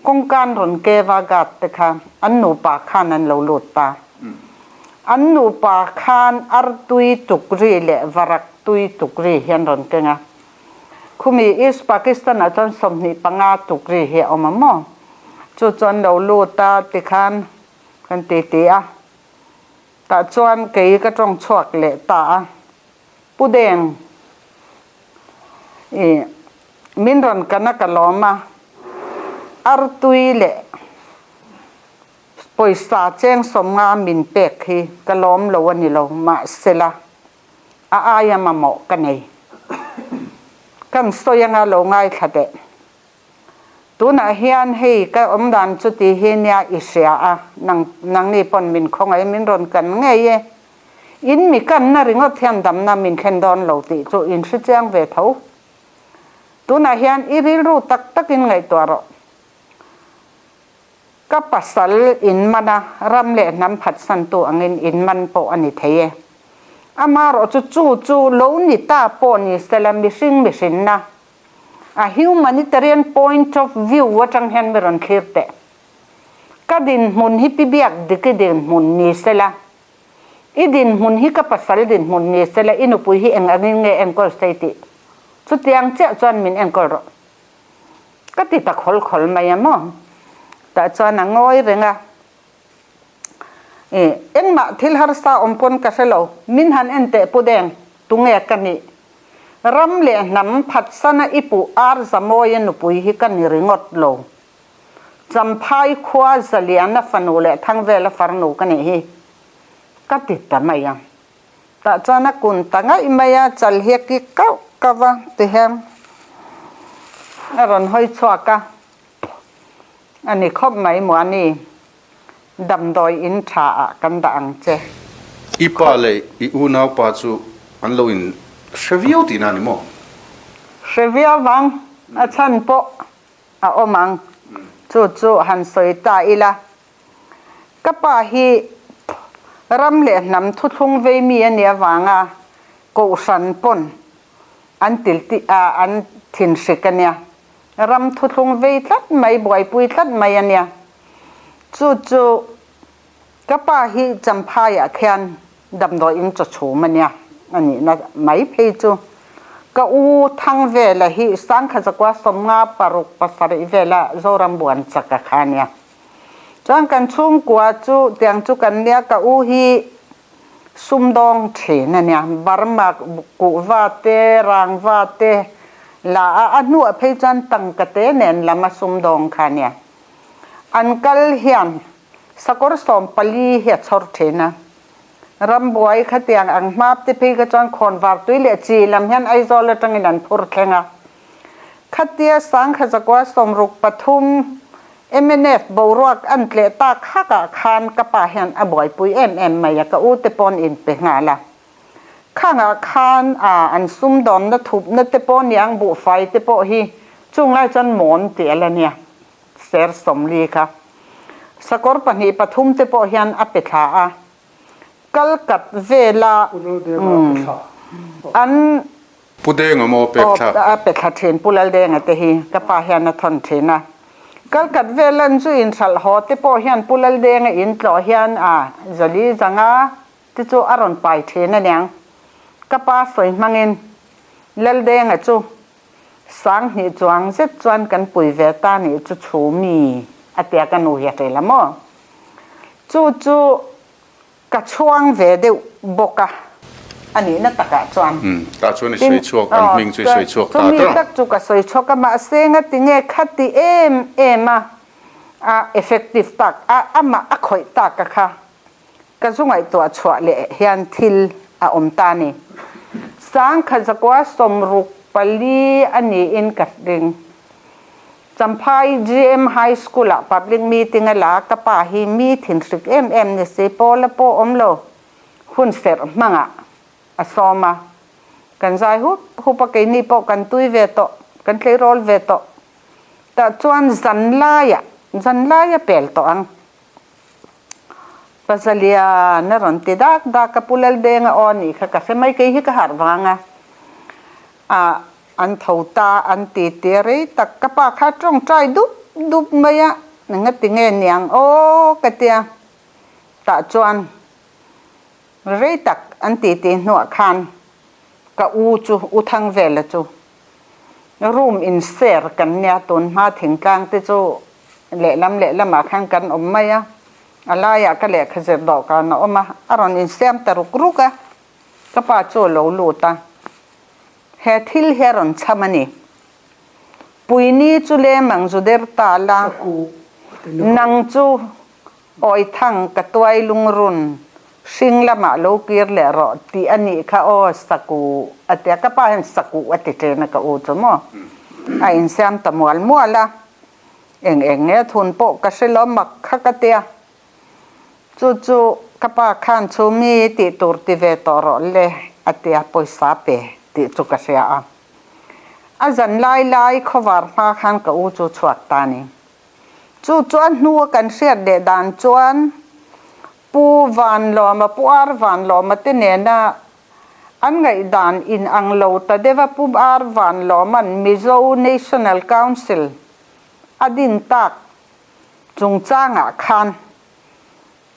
kawngka an rawn keva guard te kha an nupa khan an lo lut ta. An nupa khan artui tukri leh varak tui tukri hi an rawn keng a. Khumi East Pakistan ah chuan 25 tukri hi a awm a maw? Chu chu an lo lut a tikhan kan ti ti a. Tah chuan kei ka ṭawng chhuak leh ta a. Pu Deng, i min rawn kan a ka lawm a, artui leh. Pawisa cheng 50 min pek hi ka lawm lo a ni lo, mahsela a aia mamawh ka nei. Kan sawi anga lo ngaithla teh. Tunah hian hei ka awm dan chu ti hi nia i hria a, nang nangni pawn min khawngaih min rawn kan ngei e. In mi kanna ringawt hian damna min thlen dawn lo tih chu in hre chiang ve tho. Tunah hian i rilru tak takin ngaihtuah rawh. Ka pasal in man a, ram leh hnam phatsantu angin in man pawh a ni thei e. Amaherawh chu chu chu lo ni ta pawh ni sela mihring mihrinna, a humanitarian point of view atang hian mi rawn thlir teh. Ka dinhmun hi pi biak dik i dinhmun ni sela, i dinhmun hi ka pasal dinhmun ni sela i nupui hi eng angin nge enkawl sei tih chutiang chiah chuan min enkawl rawh. Ka ti ta khawl khawl mai a maw? Tah chuan a ngawi reng a, Ih, engmah thil harsa awm pawn ka hre lo, min han en teh Pu Deng, tunge ka nih? Ram leh hnam phatsana i puh ar Zamawia nupui hi ka ni ringawt lo. Champhai khua Zaliana fanu leh Thangvela farnu ka nih hi, ka ti ta mai a. Tah chuan a kun ta ngaih mai a, chal hi a kik kauh kauh a ti hian a rawn hawi chhuak a, a ni khawp mai Muani, damdawi in tha ah kan dah ang che. I pa leh i unau pa chu an lo in hre viau tihna a ni maw? Hre viau vang, a chhan pawh a awm ang, chu chu han sawi ta ila. Ka pa hi ram leh hnam thuthlung vei mi a nih avanga kohhran pawn an tilti a an thinhrik a nia. Ram thuthlung vei tlat mai, buaipui tlat mai a nia. Chu chu ka pa hi Champhaiah khian damdawiin chaw chhum a nia a nihna mai phei chu. Ka u Thangvela hi Sangkha zakua 50 paruk pasarih vela Zoram buan chak a kha a nia. Chuan kan chhungkua chu tiang chu kan nia ka u hi sumdawng thin a nia, Burma kuhva te, rangva te la a, a hnuah phei chuan tangka te nen lam a sumdawng kha a nia. An kal hian sakawr 14 hi a chhawr thin a, rambuai khatiang ang hmap te phei kha chuan khawnvar tui leh chi lam hian Aizawl atangin an phur thleng a. Khatia sangkha zakua 63 mnf boruak an tleh tak hak ah khan ka pa hian a buaipui em em mai a, ka u te pawn in pe nghal a. Khang ah khan a an sumdawnna thupna te pawh niang buhfai te pawh hi chung lai chuan mawn tih a la nia, ser 40 kha. Sakawr pahnih pathum te pawh hian a pe thla a, kal kat vela an Pu Denga maw pek thlak? Aw, a pe thla thin Pu Laldenga te hi ka pa hian a thawn thin a. Kalkat vel an chu inhralh haw te pawh hian Pu Laldenga in tlawh hian a zali zanga te chu a rawn pai thin a niang. Ka pa sawi hmangin Laldenga chu 2000 chuang zet chuan kan pui ve ta nih chu chhumi a tia ka nu hi a hrel a maw. Chu chu Ka chhuang ve deuh bawk a, a nihna takah chuan. Umm, tah chuan i sawi chhuak, an hming chu i sawi chhuak ta Chumi tak chu ka sawi chhuak a, mahse ngati nge khati em em a, a effective tak a, amah a khawih tak a kha ka zu ngaihtuah chhuah leh hian thil a awm ta a ni. 1964 a niin ka ring. Champhai GM High School ah public meeting a la, ka pa hi mi thinhrik em em ni si, Paula pawh awm lo, hun serh hmangah a sawm a, kan zai hup hup a, keini pawh kan tui ve tawh, kan tleirawl ve tawh, tah chuan zanlaiah, zanlai a pel tawh ang. Pazalian a rawn ti dak dak a, Pu Laldenga aw nih kha ka hre mai, kei hi ka harh vang a, ah. An tho ta an ti ti a rei tak ka pa kha tawngtai dup dup mai a, engati nge niang aw ka tia tah chuan rei tak an ti ti hnuah khan ka u chu U Thangvela chu room in share kan nia tun hma thingtlang te chu lehlam lehlamah khan kan awm mai a, a laiah ka lehkha zir dawhkan a awm a, a rawn insiam ta ruk ruk a, ka pa chu a lo lut a. He thil hi a rawn chham a ni. Puini chu lem ang zu der ta la, nang chu Awithang ka tuai lungrun hring lamah lo kir leh rawh tih a nih kha aw Saku a ti a, ka pa hian Saku a ti ṭin a ka u chu maw a insiam ta mual mual a, eng eng nge thun pawh ka hre lo mak kha ka tia, chu chu ka pa khan chhumi tih tur ti ve tawh rawh le a tia pawisa pe tih chu ka hria a, a zan lai lai khawvar hma khan ka u chu chhuak ta ni. Chu chu a hnua kan hriat leh dan chuan Pu Vanlawma, Pu Ar Vanlawma te nena an ngaihdan in ang lo ta deuh a, Pu Ar Vanlawma'n Mizo National Council a din tak chungchangah khan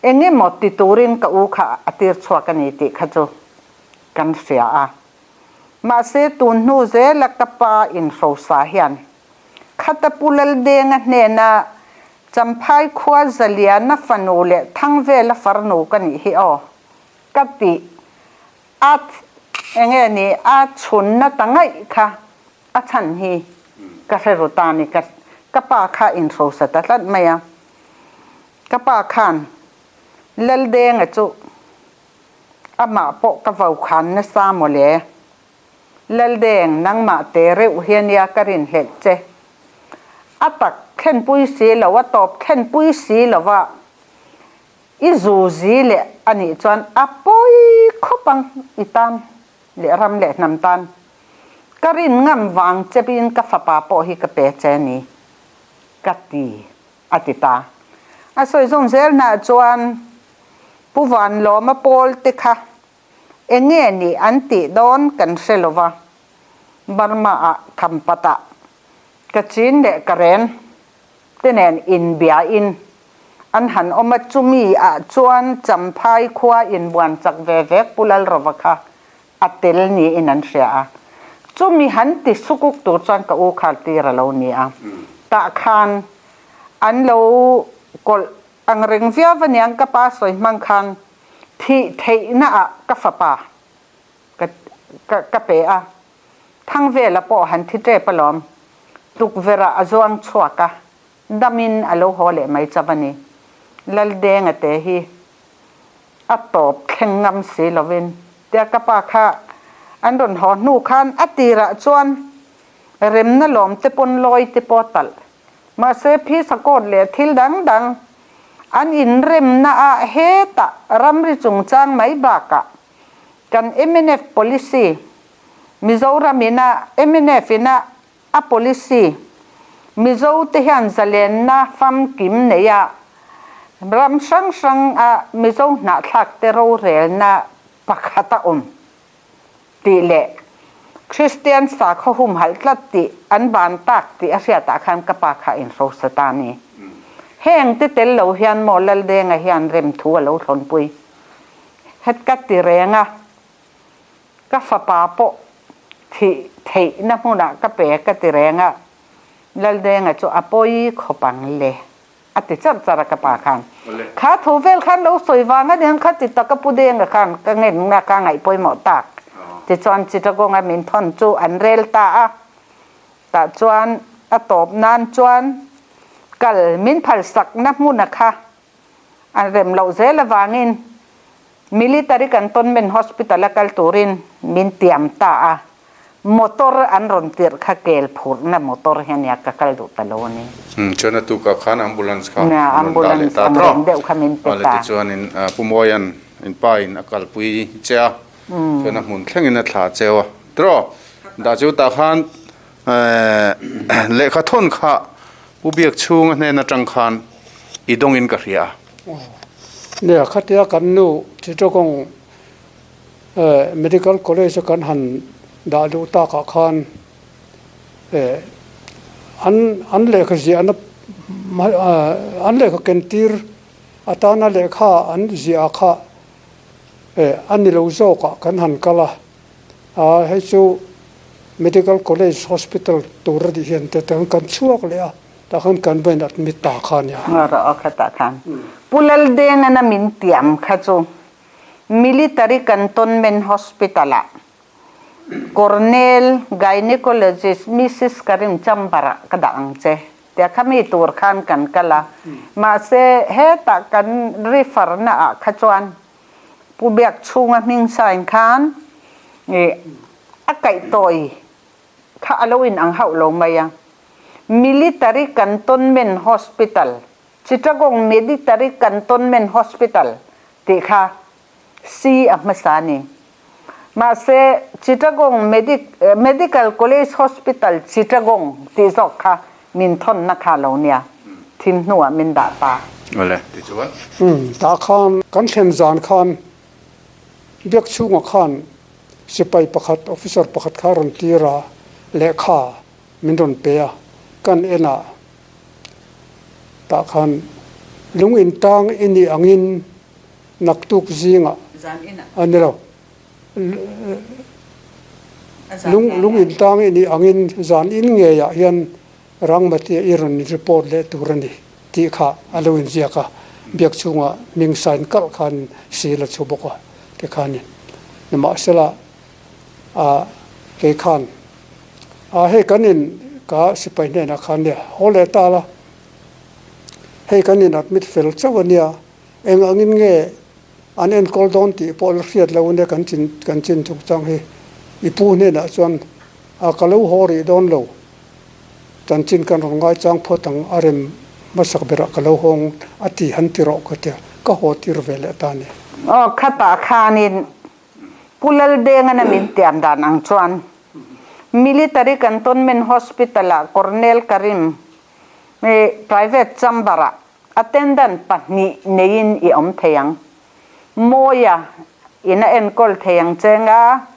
eng emaw ti turin ka u kha a tir chhuak a ni tih kha chu kan hria a. Mahse tun hnu zela ka pa inhrosa hian Khata Pu Laldenga hnena Champhai khua Zaliana fanu leh Thangvela farnu ka nih hi aw, ka tih a enge ni a chhunna ta ngaih kha a chhan hi ka hre ru ta ni ka ka pa kha inhrosa ta tlat mai a, ka pa khan Laldenga chu amah pawh ka vokhan nasa mawle. Laldeng, nangmah te reuh hi ania ka rinhlelh che. A tak thlenpui si lo, a tawp thlenpui si lo va, i zu zi leh a nih chuan a pawi khawp ang i tan leh ram leh hnam tan. Ka rin ngam vang chepin ka fapa pawh hi ka pe che ni, ka ti, a ti ta. A sawi zawm zel hnaah chuan Pu Vanlawma pawl te kha Eng nge nih an tih dawn kan hre lo va, Burma ah Khampat ah Kachin leh Karen te nen inbia in an han awm a, chumi ah chuan Champhai khua inbuan chak ve vek Pu Lalrova kha a tel niin an hria a, chumi han ti sukuk tur chuan ka u khal tir a lo ni a, tah khan an lo kawlh ang reng viau aniang ka pa sawi hmang khan Thih theihna ah ka fapa ka ka ka pe a, Thangvela pawh han thi tep alawm. Tukverh ah a zuang chhuak a, damin a lo haw leh mai chauh a ni. Laldenga te hi a tawp thleng ngam si lovin tia ka pa kha an rawn haw hnu khan a tirah chuan remna lawm te pawn lawi te pawh talh Mahse, phisa court leh thil dang dang an inremna ah hetah ramri chungchang mai bakah kan mnf policy, Mizoram ina mnf ina a policy, Mizo te hian zalenna famkim nei a ram hrang hrang a Mizo hnahthlak te rorelna pakhat a awm. Tih leh Kristian sakhaw humhalh tlat tih an ban tak tih a hriatah khan ka pa kha a inhrosa ta a ni. Heng te tel lo hian maw Laldenga hian remthu a lo thlawnpui. Het ka ti reng a, ka fapa pawh thih theihna hmunah ka pe ka ti reng a, Laldenga chu a pawi khawp ang le. A ti charh charh a ka pa khan. Kha thu vel khan lo sawi vang a niang kha ti tak a Pu Denga khan ka ngenna ka ngaih pawimawh tak. Tichuan Chittagong a min thawn chu an rel ta a. Tah chuan a tawp nan chuan kal min phalsakna hmuna kha an rem loh zel avangin Military Cantonment Hospital a kal turin min tiam ta a. Motor an rawn tirh kha kel phurhna motor hi ania ka kal duh ta lo a ni. Chuan a tukah khan ambulance kha an rawn dah leh ta tawh. Deuh kha min pe ta. Tichuanin Pu Mawia'n in pa in a kalpui che a, chuan a hmun thlengin a thlah cheu a. Tiraw? Dah chu tah khan lehkha thawn kha Pu Biakchhunga hnen atang khan i dawngin ka hria a. Nia, khatia kan nu Chittagong Medical College a kan han dah luh takah khan an an lehkha ziahna an lehkha kentir atana lehkha an ziah kha a ni lo zawkah kan han kal a, a hei chu Medical College Hospital tur a nih hian te kan chhuak leh a, tah khan kan va in admit ta kha a nia. Ngarawh khatah khan Pu Laldengan a min tiam kha chu Military Cantonment Hospital-ah Cornell Gynecologist Mrs. Karim Chamber-ah ka dah ang che. Tia khami tur khan kan kal a. Mahse, hetah kan refer na ah kha chuan Pu Biakchhunga hming sign khan a kaihtawi kha a lo inang hauh lo mai a. Military Cantonment Hospital, Chittagong Military Cantonment Hospital tih kha C a hmasa a ni. Mahse, Chittagong Medical College Hospital, Chittagong tih zawk kha min thawnna kha lo nia, thim hnuah min dah ta. Awle, tichuan. Umm, tah khan kan thlen zan khan biak chhungah khan sipai pakhat, officer pakhat kha rawn tir a, lehkha min rawn pe a, kan en a, tah khan lung intang i nih angin Naktuk zingah a ni lo. Lung lung intang i nih angin zan in ngeiah hian Rangmatia i rawn report leh tur a ni tih kha a lo inziak a. Biak chhungah hming sign kalh khan seal a chhu bawk a tikhanin. Nimahsela a kei khan a hei kan in ka sipai hnenah khan nia haw leh ta la hei kan in admit fel chauh a nia. Eng angin nge an enkawl dawn tih pawh la hriat lo ania kan chin kan chin chungchang hi. I pu hnenah chuan a ka lo haw rih dawn lo. Chanchin kan rawn ngaichang phawt ang a rem hmasak berah ka lo hawng a ti han ti rawh ka tia ka haw tir ve leh ta a ni. Aw khatah khanin Pu Laldengan a min tiam dan ang chuan Military Cantonment Hospital-ah Colonel Karim private chamber-ah Attendant pahnih neiin i awm thei ang. Mawia in a enkawl thei ang che nga,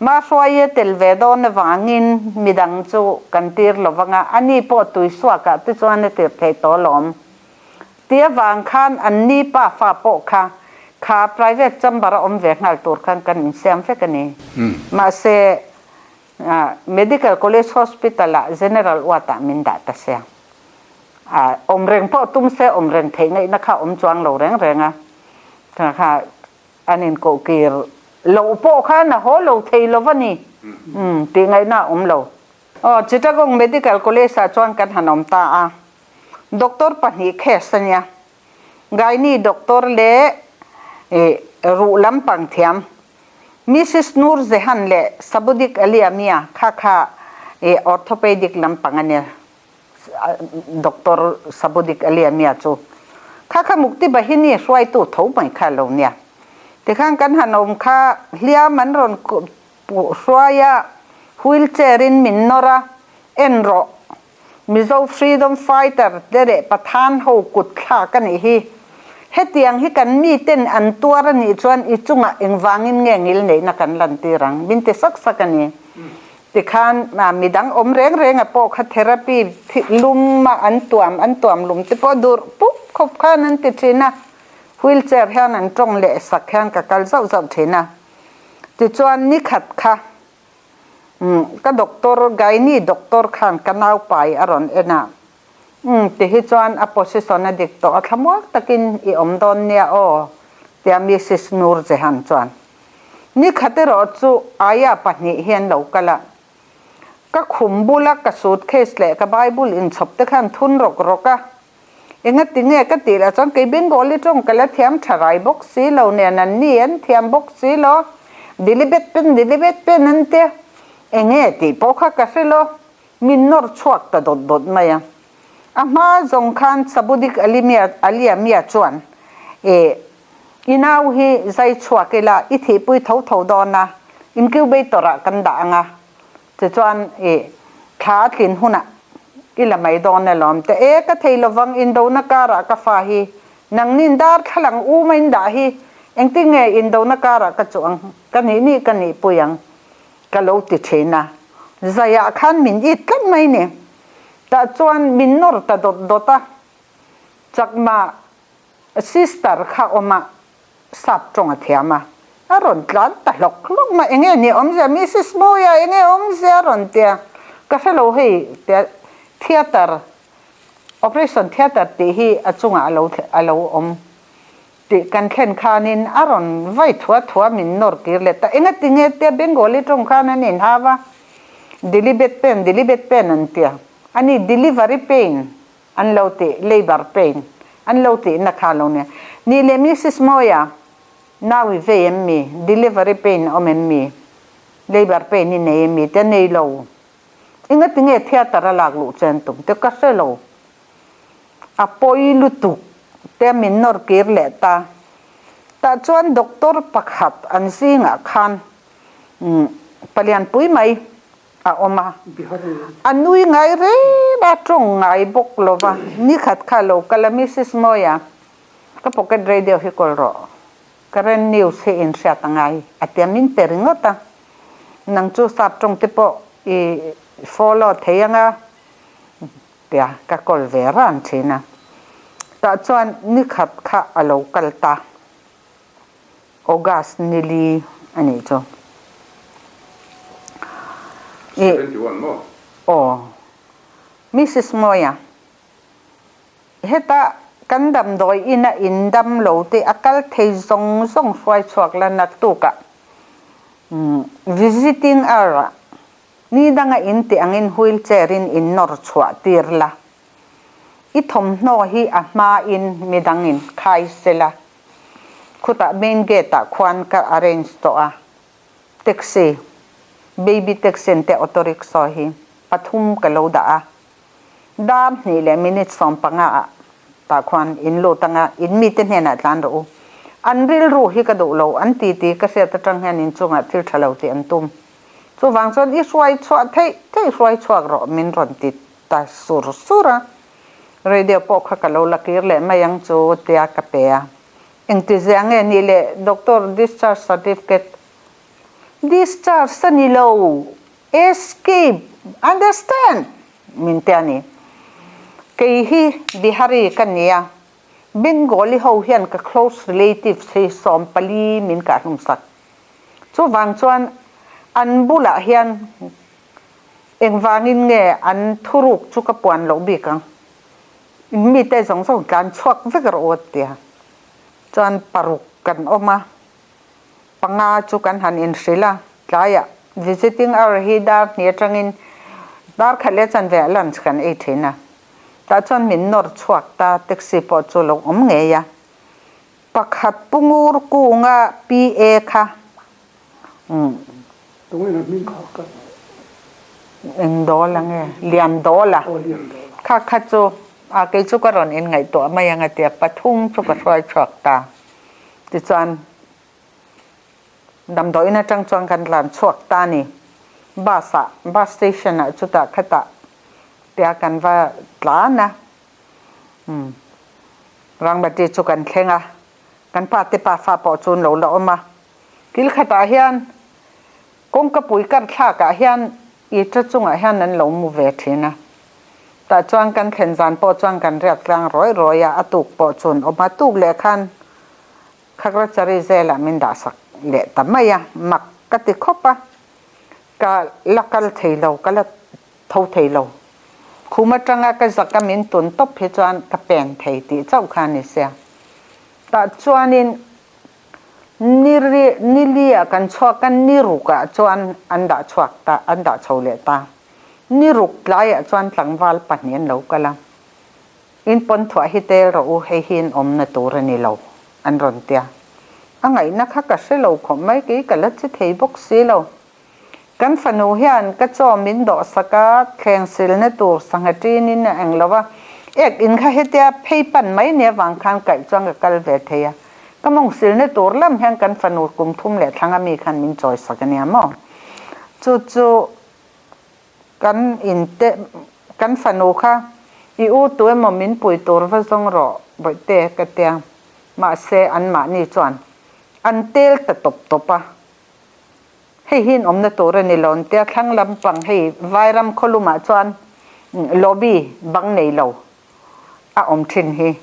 Mahruaia tel ve dawn avangin midang chu kan tir lo vang a, ani pawh tuisuakah te chuan a tir thei tawh alawm. Ti avang khan an ni pa fa pawh kha kha private chamber a awm ve nghal tur khan kan insiam vek a ni. Mahse, Medical College Hospital-ah General Ward-ah min dah ta sia. A awm reng pawh tum se awm reng theih ngaihna kha awm chuang lo reng reng a, kha an inkoh kir loh pawh khan a haw lo thei lo va ni tih ngaihna a awm lo. Aw, Chittagong Medical College ah chuan kan han awm ta a, doctor pahnih case a nia, Gynae doctor leh ruh lampang thiam Mrs Noor Zehan leh Sabudik Alia Mia kha kha orthopedic lampang a nia. Doctor Sabudik Alia Mia chu kha kha Mukti Bahini hruaitu tho mai kha lo nia. Tikhan kan han awm kha hliam an rawn hruai a, wheel chair in min nawr a, en rawh Mizo freedom fighter te leh Pathan ho kut thlak a nih hi. Hetiang hi kan miten an tuar a nih chuan i chungah engvangin nge ngilneihna kan lantir ang? Min ti sak sak a ni. Tikhan midang awm reng reng a pawh kha therapy lum a an tuam an tuam lum te pawh durh pup khawp khan an ti thin a, wheel chair hian an tawng leh sak hian ka kal zauh zauh thin a. Tichuan nikhat kha ka doctor gynae doctor khan ka naupai a rawn en a, umm ti hi chuan a position a dik tawh a thlamuak takin i awm dawn nia aw tia Mrs Noor Jehan chuan Ni khat erawh chu Aya pahnih hian lo kal a, ka khum bula ka suitcase leh ka Bible inchhawp te khan thun rawk rawk a, engati nge ka tih lah chuan kei Bengali tawng ka la thiam tha rai bawk si lo nen an ni an thiam bawk si lo, dilibet pen dilibet pen an tia, enge tih pawh kha ka hre lo, min nawr chhuak ta dawt dawt mai a. A hma zawng khan Sabudik Alia Mia chuan e I nau hi zai chhuak ila i thihpui tho tho dawn a, incubator ah kan dah ang a, tichuan i thla a tlin hunah i la mai dawn alawm te e ka thei lovang indona karah ka fa hi nangnin darthlalang u mai in dah hi engtin nge indona karah ka chuh ang ka nih nih ka nihpui ang ka lo ti thin a, zaiah khan min it tlat mai ni tah chuan min nawr ta dawt dawt a, chakma Sister kha awm a, sap tawng a thiam a, a rawn tlan ta hlawk hlawk mai, enge ni awmzia Missus Mawia enge awmzia a rawn ti a, ka hre lo hei tia theatre operation theatre tih hi a chungah a lo a lo awm tih kan thlen khanin a rawn vai thua thua min nawr kir leh ta, enga tinge tia Bengali tawng khan an inhau a, Dilibet pen Dilibet pen an ti a. Ani delivery pain an lo tih, labour pain an lo tihna kha lo nia. Nih leh Missus Mawia, nau i vei em mi? Delivery pain a awm em mi? Labour pain i nei em mi? Tia nei lo. Engati nge theatre a lak luh chen tum te ka hre lo. A pawi lutuk te min nawr kir leh ta. Tah chuan doctor pakhat an zingah khan palianpui mai a awm a. A nui ngai reng a, tawng ngai bawk lo va. Nikhat kha lo kal a, Missus Mawia, ka pocket radio hi kawl rawh. Current news hi in hriat a ngai a tia min pe ringawt a. Nang chu sap tawng te pawh i follow thei ang a tia ka kawl ve ran thin a. Tah chuan nikhat kha a lo kal ta. August nili a nih chu. 71 maw? Aw. Missus Mawia, heta kan damdawi ina in dam lo te a kal thei zawng zawng hruai chhuak la naktukah visiting hour ah ni danga in tih angin wheelchair in in nawr chhuah tir la. I thawmhnaw hi a hma in midang in khai sela. Khutah main gate ah khuan ka arrange tawh a, taxi, baby taxi an te auto rickshaw hi pathum ka lo dah a, dar hnih leh minute 15 ah tah khuan in lut anga in mite hnenah tlan rawh u. An rilru hi ka duh lo, an ti ti ka hriat atang hian inchungah thil tha lo tih an tum. Chuvang chuan i hruai chhuah theih theih hruai chhuak rawh min rawn ti ta sur sur a. Radio pawh kha ka lo la kir leh mai ang chu tia ka pe a. Engtizia nge nih leh doctor discharge certificate discharge a ni lo, escape, understand? min ti a ni. Kei hi Bihari ka ni a, Bengali ho hian ka close relatives hi 14 min kah hlum sak. Chuvang chuan an bulah hian Engvangin nge an thuruk chu ka puan loh bik ang? Mite zawng zawng tlan chhuak vek rawh u a ti a. Chuan paruk kan awm a, panga chu kan han inhrilh a, tlaiah visiting hour hi dar hnih atangin dar khat leh chanve ah lunch kan ei thin a. Tah chuan min nawr chhuak ta, taxi pawh chu lo awm ngei a. Pakhat Pungur kunga PA kha Eng dawl ang e? Lian dawl a. Kha kha chu a kei chu ka rawn inngaihtuah mai ang a tia pathum chu ka hruai chhuak ta. Tichuan damdawiin atang chuan kan tlan chhuak ta a ni. Bus ah bus station ah chutah khatah tia kan va tlan a. Rangmati chu kan thleng a. Kan pa te pafa pawh chu an lo la awm a. Kil khatah hian kawngka pui kar thlakah hian ita chungah hian an lo mu ve thin a. Tah chuan kan thlen zan pawh chuan kan riak tlang rawi rawi a, a tuk pawh chu an awm a. Tuk leh khan Khagrachari zelah min dahsak leh ta mai a, mak ka ti khawp a, ka la kal thei lo, ka la tho thei lo. Khum atanga ka zaka min tun tawp hi chuan ka pen thei tih chauh kha a ni sia. Tah chuanin Ni ri, ni li ah kan chhuak a, ni ruk ah chuan an dah chhuak ta, an dah chho leh ta. Ni ruk tlai ah chuan tlangval pahnih an lo kal a, In pawn thuah hi tel rawh u, hei hi in awmna tur a ni lo, an rawn ti a. A ngaihna kha ka hre lo khawp mai, kei ka la che thei bawk si lo. Kan fanu hian ka chaw min dawhsak a, thleng silna tur sangha ṭinin a eng lo a, ek in kha hetia phei pan mai nia vang khan kaih chuan ka kal ve thei a, ka mawng silna tur lam hian kan fanu kum thum leh thlang ami khan min chawisak a nia maw? Chu chu kan in te kan fanu kha i u tu emaw min pui tur va zawng rawh bawihte ka tia, mahse anmahni chuan an tel ta tawp tawp a. Hei hi in awmna tur a ni lo an tia thlang lampang hei Vairam khawlumah chuan lobby bang nei lo a awm thin hi.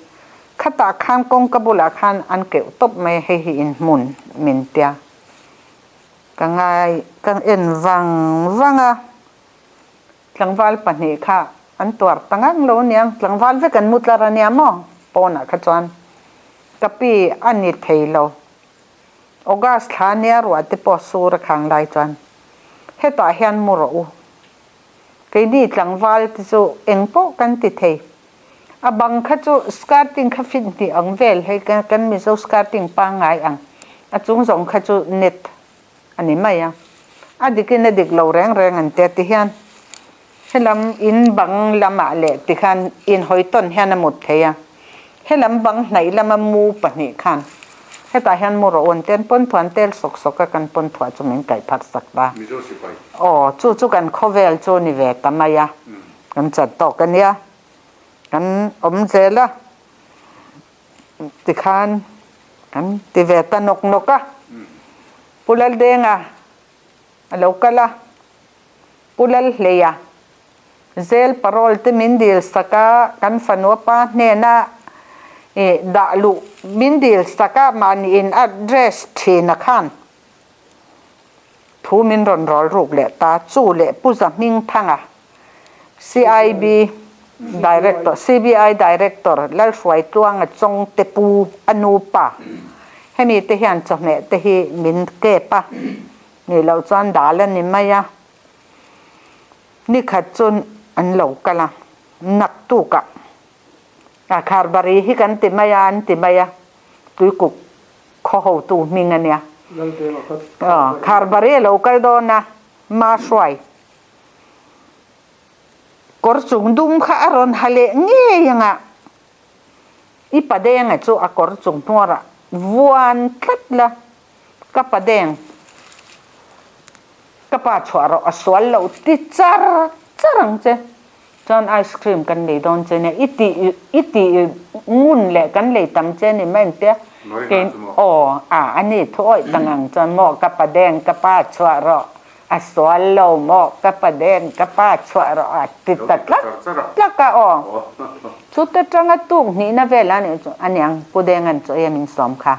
Khatah khan kawngka bulah khan an keuh tawp mai a hei hi in hmun min tia. Ka ngai ka en vang vang a, tlangval pahnih kha an tuar ta ngang lo aniang, tlangval vek an mu tlar ania maw pawnah kha chuan ka pi a ni thei lo. August thla nia ruah te pawh sur a khang lai chuan hetah hian mu rawh u. Keini tlangval te chu eng pawh kan ti thei. A bang kha chu skirting kha fit hnih ang vel hei kan Mizo skirting pangngai ang a chung zawng kha chu net a ni mai a. A dikin a dik lo reng reng an tia ti hian helam in bang lamah leh tikhan inhawi tawn hian a mut thei a. Helam bang hnaih lama mu pahnih khan hetah hian mu rawh un ten pawn thuan tel sawk sawk a kan pawn thuah chu min kaih phar sak ta. Aw chu chu kan khawvel chu ni ve ta mai a kan chat tawk a nia kan awm zel a tikhan kan ti ve ta nawk nawk a Pu Laldenga a lo kal a Pu Lalhleia Zel parole te min dil sak a, kan fanu pa hnena ih dah luh min dil sak a, mahni in address thin a khan thu min rawn rawl ruk leh ta. Chu leh Pu Zahmingthanga, CIB Director, CBI Director Lalhruaitluanga Chawngte Pu a nupa hemi te hian chawhmeh te hi min kep a, nih loh chuan dal a ni mai a. Nikhat chu an lo kal a, naktukah a Kharbari hi kan ti mai a, an ti mai a, Tuikuk khaw hotu hming a nia. Kharbari a lo kal dawn a, Ma Hruai kawr chung dum kha a rawn ha leh ngei ang a, i padenga chu a kawr chung hnuarah vuan tlat la, ka padeng. Ka pa chhuah rawh a sual loh ti char char ang che. Chuan ice cream kan lei dawn che nia i tih i tih ngun leh kan lei tam che ni mai engtia kei aw a a ni thu awih tang ang chuan maw ka pa deng ka pa chhuah rawh a sual lo maw ka pa deng ka pa chhuah rawh a ti ta tlak tlak a aw. Chuta tanga tuk hnihna vel a nih chu aniang Pu Denga'n chaw ei a min sawm kha.